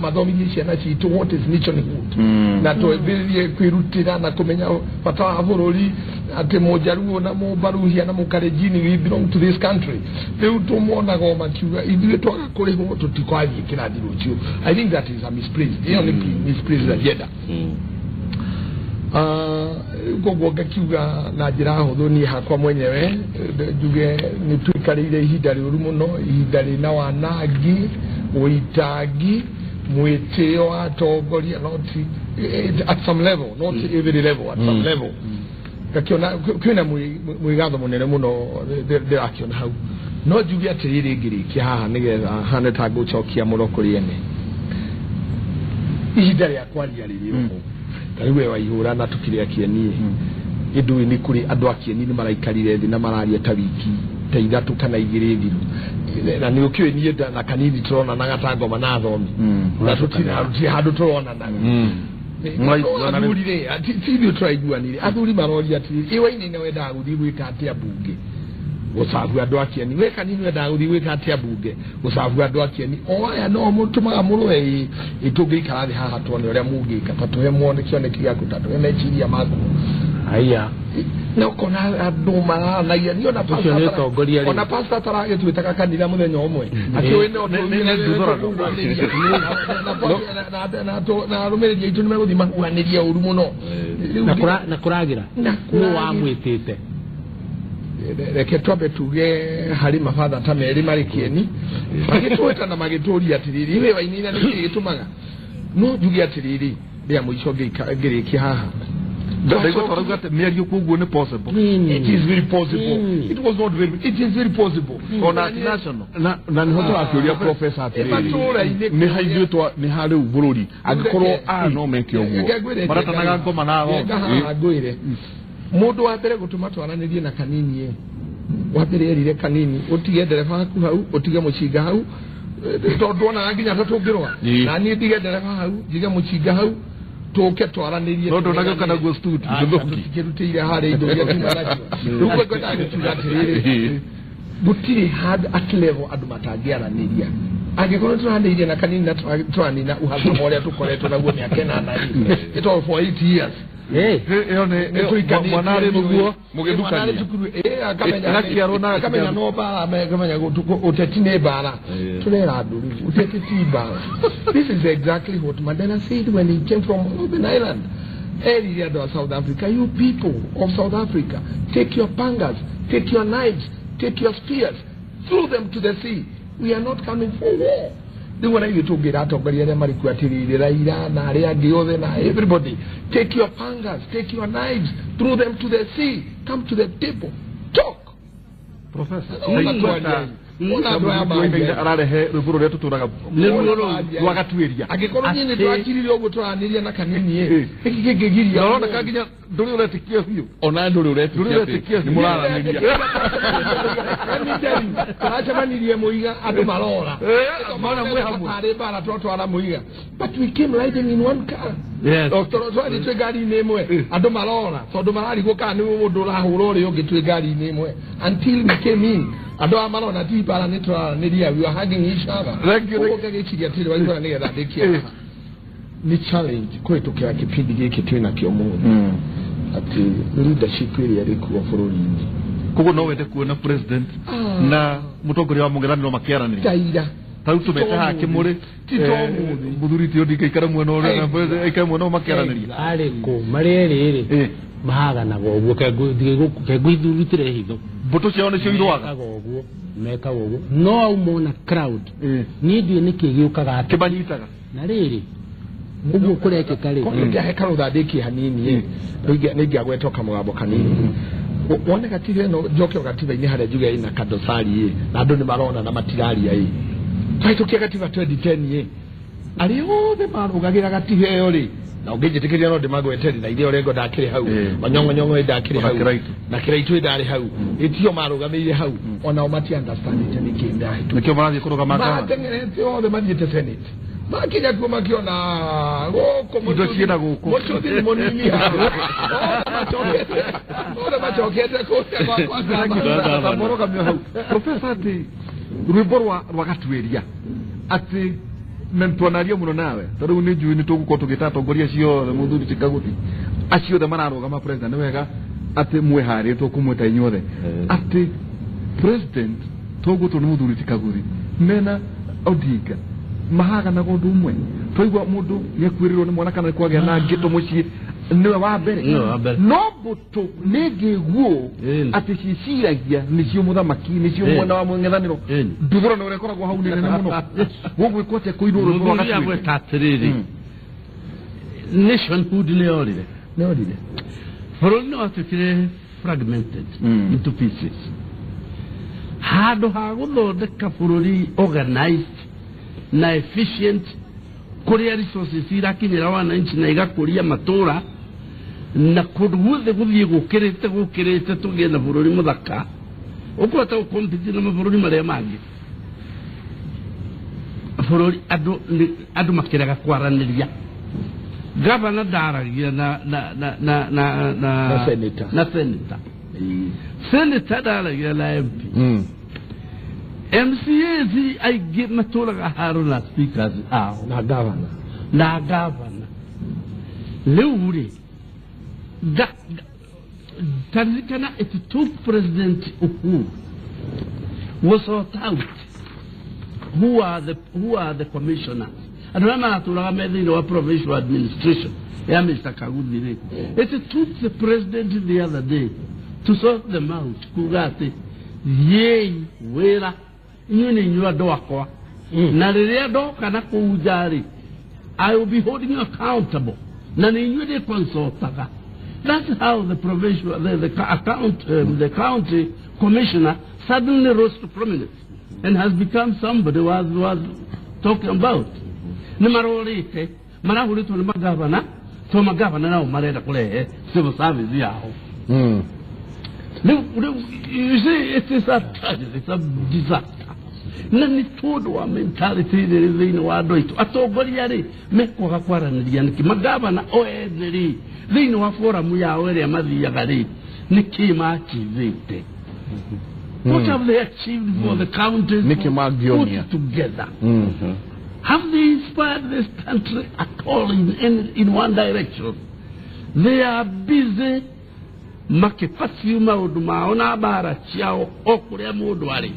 mathomithie ciana citũ what is nationhood na twambĩrĩrie kwĩrutĩra na kũmenya bata wa bũrũri atĩ Mũjaruo na Mũbaruhia na Mũkalenjin we belong to this country. Rĩu tũmonaga o makiuga ithuĩ twaga kũrĩhwo tũtikwathiĩ kĩrathi rũciũ. I think that is a misplaced, ĩyo nĩ misplaced agenda. Koguo ngakiuga na njĩra hũthũ niĩ hakwa mwenyewe njuge nĩ tũikarĩire ihinda rĩũru mũno, ihinda rĩna wanangi, ũitangi, mwĩtĩo wa atongoria, not at some level, not every level, at some level. Ngakiona kwĩna mwĩgatho mũnene mũno ndĩrakĩona hau. No njuge atĩrĩrĩ ngĩrĩkia haha nĩgetha hane ta ngũcokia mũno kũrĩ ene. Ihinda rĩa kwaria rĩrĩ oho. Ta rĩu we Waihũra na tũkĩrĩ akĩeni ĩndũĩ nĩ kũrĩ andũ akĩeni nĩ maraikarire thĩ na mararia ta wiki ta ithatũ kana igĩrĩ thiru na nĩ ũkĩũĩ niĩ na kanini tũronanaga ta ngoma na athomi na tũtirĩ handũ tũronanaga. Athuri rĩ ti ithuĩ tũraiguanire. Athuri maroria atĩrĩrĩ, ĩ Wainaina wendaga gũthiĩ gwĩka atĩa mbunge gũcabu andũ akĩeni? We kanini wendaga gũthiĩ gwĩka atĩa mbunge gũcabu andũ akĩeni? O aya no mũtũmaga mũrũe ĩ tũngĩikara thĩ haha tuone ũrĩa mũngĩka, ta tũhe muone kĩoneki gĩaku, ta tũhe meciria maku. Haya na ũkona andũ mararanagia niĩ ona pastor taragĩtuĩtaga kanitha mũthenya ũmwe akĩũĩ no na arũmĩrĩri aitũ nĩmegũthiĩ mahuanĩrie ũru mũno na kũragĩra nũ wamwĩtĩte. Reke twambe tuge harĩ mabatha ta merĩ marĩ kĩeni magĩtwĩta na magĩtũria atĩrĩrĩ, we Wainaina nĩkĩĩ gĩtũmaga? No njuge atĩrĩrĩ rĩa mũico ngĩrĩkia haha. Mĩario koguo nĩ possible. It is very possible. It was not very, it is very possible. Ona national. Na nĩho tũrakĩũria professor atĩrĩrĩ, nĩ ha ithuĩ nĩ ha rĩu bũrũri angĩkorwo aya no meke ũguo maratanaga ngoma na haha ngwĩre mũndũ wa mbere gũtũma twaranĩrie na kanini wa mbere erire kanini ũtige ndereba haku hau, ũtige mũcinga hau tondũ wonaga nginya ta tũngĩrũa na niĩ ndige ndereba hau njige mũcinga hau tũke twaranĩrie no ndũnagĩũka naguo studio tũtikĩrutĩire harĩa indo iria tuma nacio. Rĩu ngwendaga gũkiuga atĩrĩrĩ, gũtirĩ handũ at level andũ matangĩaranĩria. Angĩkorwo tũranĩirie na kanini na tũranina ũhasama ũrĩa tũkoretwo naguo mĩaka ĩnana rĩ, ĩtoo for 8 years. Ĩyo nĩ mwana arĩ mũguo mũgĩthukania akamenya akamenya no bara akamenya ũteti nĩ bara tũrera andũ rĩu ũteti ti bara. This is exactly what Mandela said when he came from Northern Ireland. Erire andũ a South Africa, you people of South Africa, take your pangas, take your knives, take your spears, throw them to the sea. We are not coming for war. Rĩu ona ithuĩ tũngĩra atongoria arĩa marĩ kuo atĩrĩrĩ Raila na arĩa angĩ othe na everybody, take your pangas, take your knives, throw them to the sea, come to the table, talk. Professor ararehe rwĩmbo rũrĩa tũtũraga rwa gatuĩria angĩkorwo niĩ nĩ twakirire ũguo tũranĩria na kanini ĩ nĩkĩ kĩngĩgiria ũroneka nginya ndũrĩ ũretĩkia biũ ona ndũrĩ ũretĩkia nĩ mũraranĩria tũracemanirie mũiga andũ marora mona mwĩ hamwe tarĩ mbara twatwara mũiga, but we came riding in one car. Twathiĩ twĩ ngari-inĩ ĩmwe andũ marora tondũ mararigwo kana nĩ mũndũ ũrahũra ũrĩa ũngĩ twĩ ngari-inĩ ĩmwe until we came in andũ aya marona ti mbara nĩ tũraranĩria, we are hugging each other. Ũguo ngagĩciria atĩrĩ waigua nĩgetha ndĩkie nĩ challenge kũhĩtũkĩra kĩbindi gĩkĩ twĩnakĩo mũthĩ atĩ leadership ĩrĩa ĩrĩ kuo bũrũri-inĩ. Koguo no wende kuona president na mũtongoria wa mũng'ethanĩro makĩaranĩria taira tarĩu tũmete haha Kĩmũrĩ mũthuri ti Odinga aikare mwena ũrĩa na president aikare mwena ũyũ makĩaranĩria arĩ kũ marĩ erĩ rĩ mahaganaga ũguo kengũithurutĩre hitho mbũtũ ciao nĩcio irũaga mekaga ũguo no aumona crowd niĩ ndiũĩ nĩkĩ gĩũkaga kĩmanyitaga na rĩrĩ ũguo kũrekĩka rĩ kĩahe karũtha ndĩkie hanini nĩ ingĩagweta kamũgambo kanini wone gatiba ĩno njoke gatiba-inĩ harĩa njuge ĩna kadosari ĩ na andũ nĩ marona na matiraria ĩ twahĩtũkia gatiba 2010 ĩ arĩa othe marũgagĩra gatiba ĩyo rĩ na ũngĩnjĩtĩkĩria no ndĩmagweteri na iria Orengo ndakĩrĩ hau Onyong'onyong'o ndakĩrĩ hau na Kĩraitũ ndarĩ hau ĩtio marũgamĩire hau onao mati understandĩte nĩkĩ ndahĩtũkia nĩkĩo marathiĩ kũrũgama mateng'erete othe mathiĩte Senate makinya kuo makiona gũkũ indo ciĩna gũkũ mũcuthi nĩ mũnini othe macokete kũrĩa gwakwa mũrũgamio hau. Professor atĩ rwĩmbo rwa gatuĩria atĩ na twanaria mũno nawe ta rĩu nĩ njũĩ nĩ tũgũkorwo tũgĩta atongoria acio othe mũthuri ti Kaguthi acio othe mararũgama president nĩ wega atĩ mwĩharĩrie tũkũmwĩta inyuothe atĩ president tũgũtwo nĩ mũthuri ti Kaguthi mena Odinga mahaganaga ũndũ ũmwe twaigua mũndũ nĩ akuĩrĩrwo nĩ mwana kana nĩ kwagĩa na ngĩtũ mũciĩ nĩwe wa mbere no mbũtũ nĩ ngĩguo atĩ ciciragia nĩcio mũthamaki nĩcio mwena wa mũng'ethanĩro nduthũrano ũrĩa ĩkoragwo hau nĩ nene mũno gũgwĩkwo atĩa kũinwo rwĩmbo rwa gatuĩria agweta atĩrĩrĩ nationhood nĩ yorire bũrũri nĩ watuĩkire fragmented into pieces handũ ha gũthondeka bũrũri organized na efficient kũrĩa resources irakinyĩra wananchi na igakũria matũra na kũndũ guothe gũthiĩ gũkĩrĩte gũkĩrĩte tũgĩe na bũrũri mũthaka ũkũhota gũkompiti na mabũrũri marĩa mangĩ bũrũri andũ makĩrega kwaranĩria gavana ndaragia na senator na senator ndaragia na MP MCAs aingĩ matũraga haro na speakers ao na gavana rĩu rĩ taririkana it took President Uhuru was sort out who are the commissioners andũ arĩa maratũraga me thĩinĩ wa provincial administration ya Mr. Kaguthi rĩ it took the president the other day to sort them out kuga atĩ thiĩi wĩra inyuĩ nĩ inyuĩ andũ akwa na rĩrĩa ndoka na kũu nja rĩ I will be holding you accountable na nĩ inyuĩ ndĩconsultaga. That's how the provincial the county commissioner suddenly rose to prominence and has become somebody was talking about. Nĩ marorĩte marahũrĩtwo nĩ magavana to magavana nao marenda kũrehe civil service yao. You see, it is a tragedy, it's a disaster. Na nĩ tondũ wa mentality ĩrĩa ĩrĩ thĩinĩ wa andũ aitũ atongoria rĩ mekwaga kwaranĩria nĩkĩ magavana o ene rĩ thĩinĩ wa forum yao ĩrĩa mathiaga rĩ nĩkĩ machivĩte. What have they achieved for the counties put together? Have they inspired this country at all in one direction? They are busy makĩbaciu maũndũ mao na mbara ciao o kũrĩa mũndũ arĩ.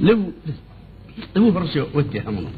Rĩu ũhoro ũcio wĩ kĩeha mũno.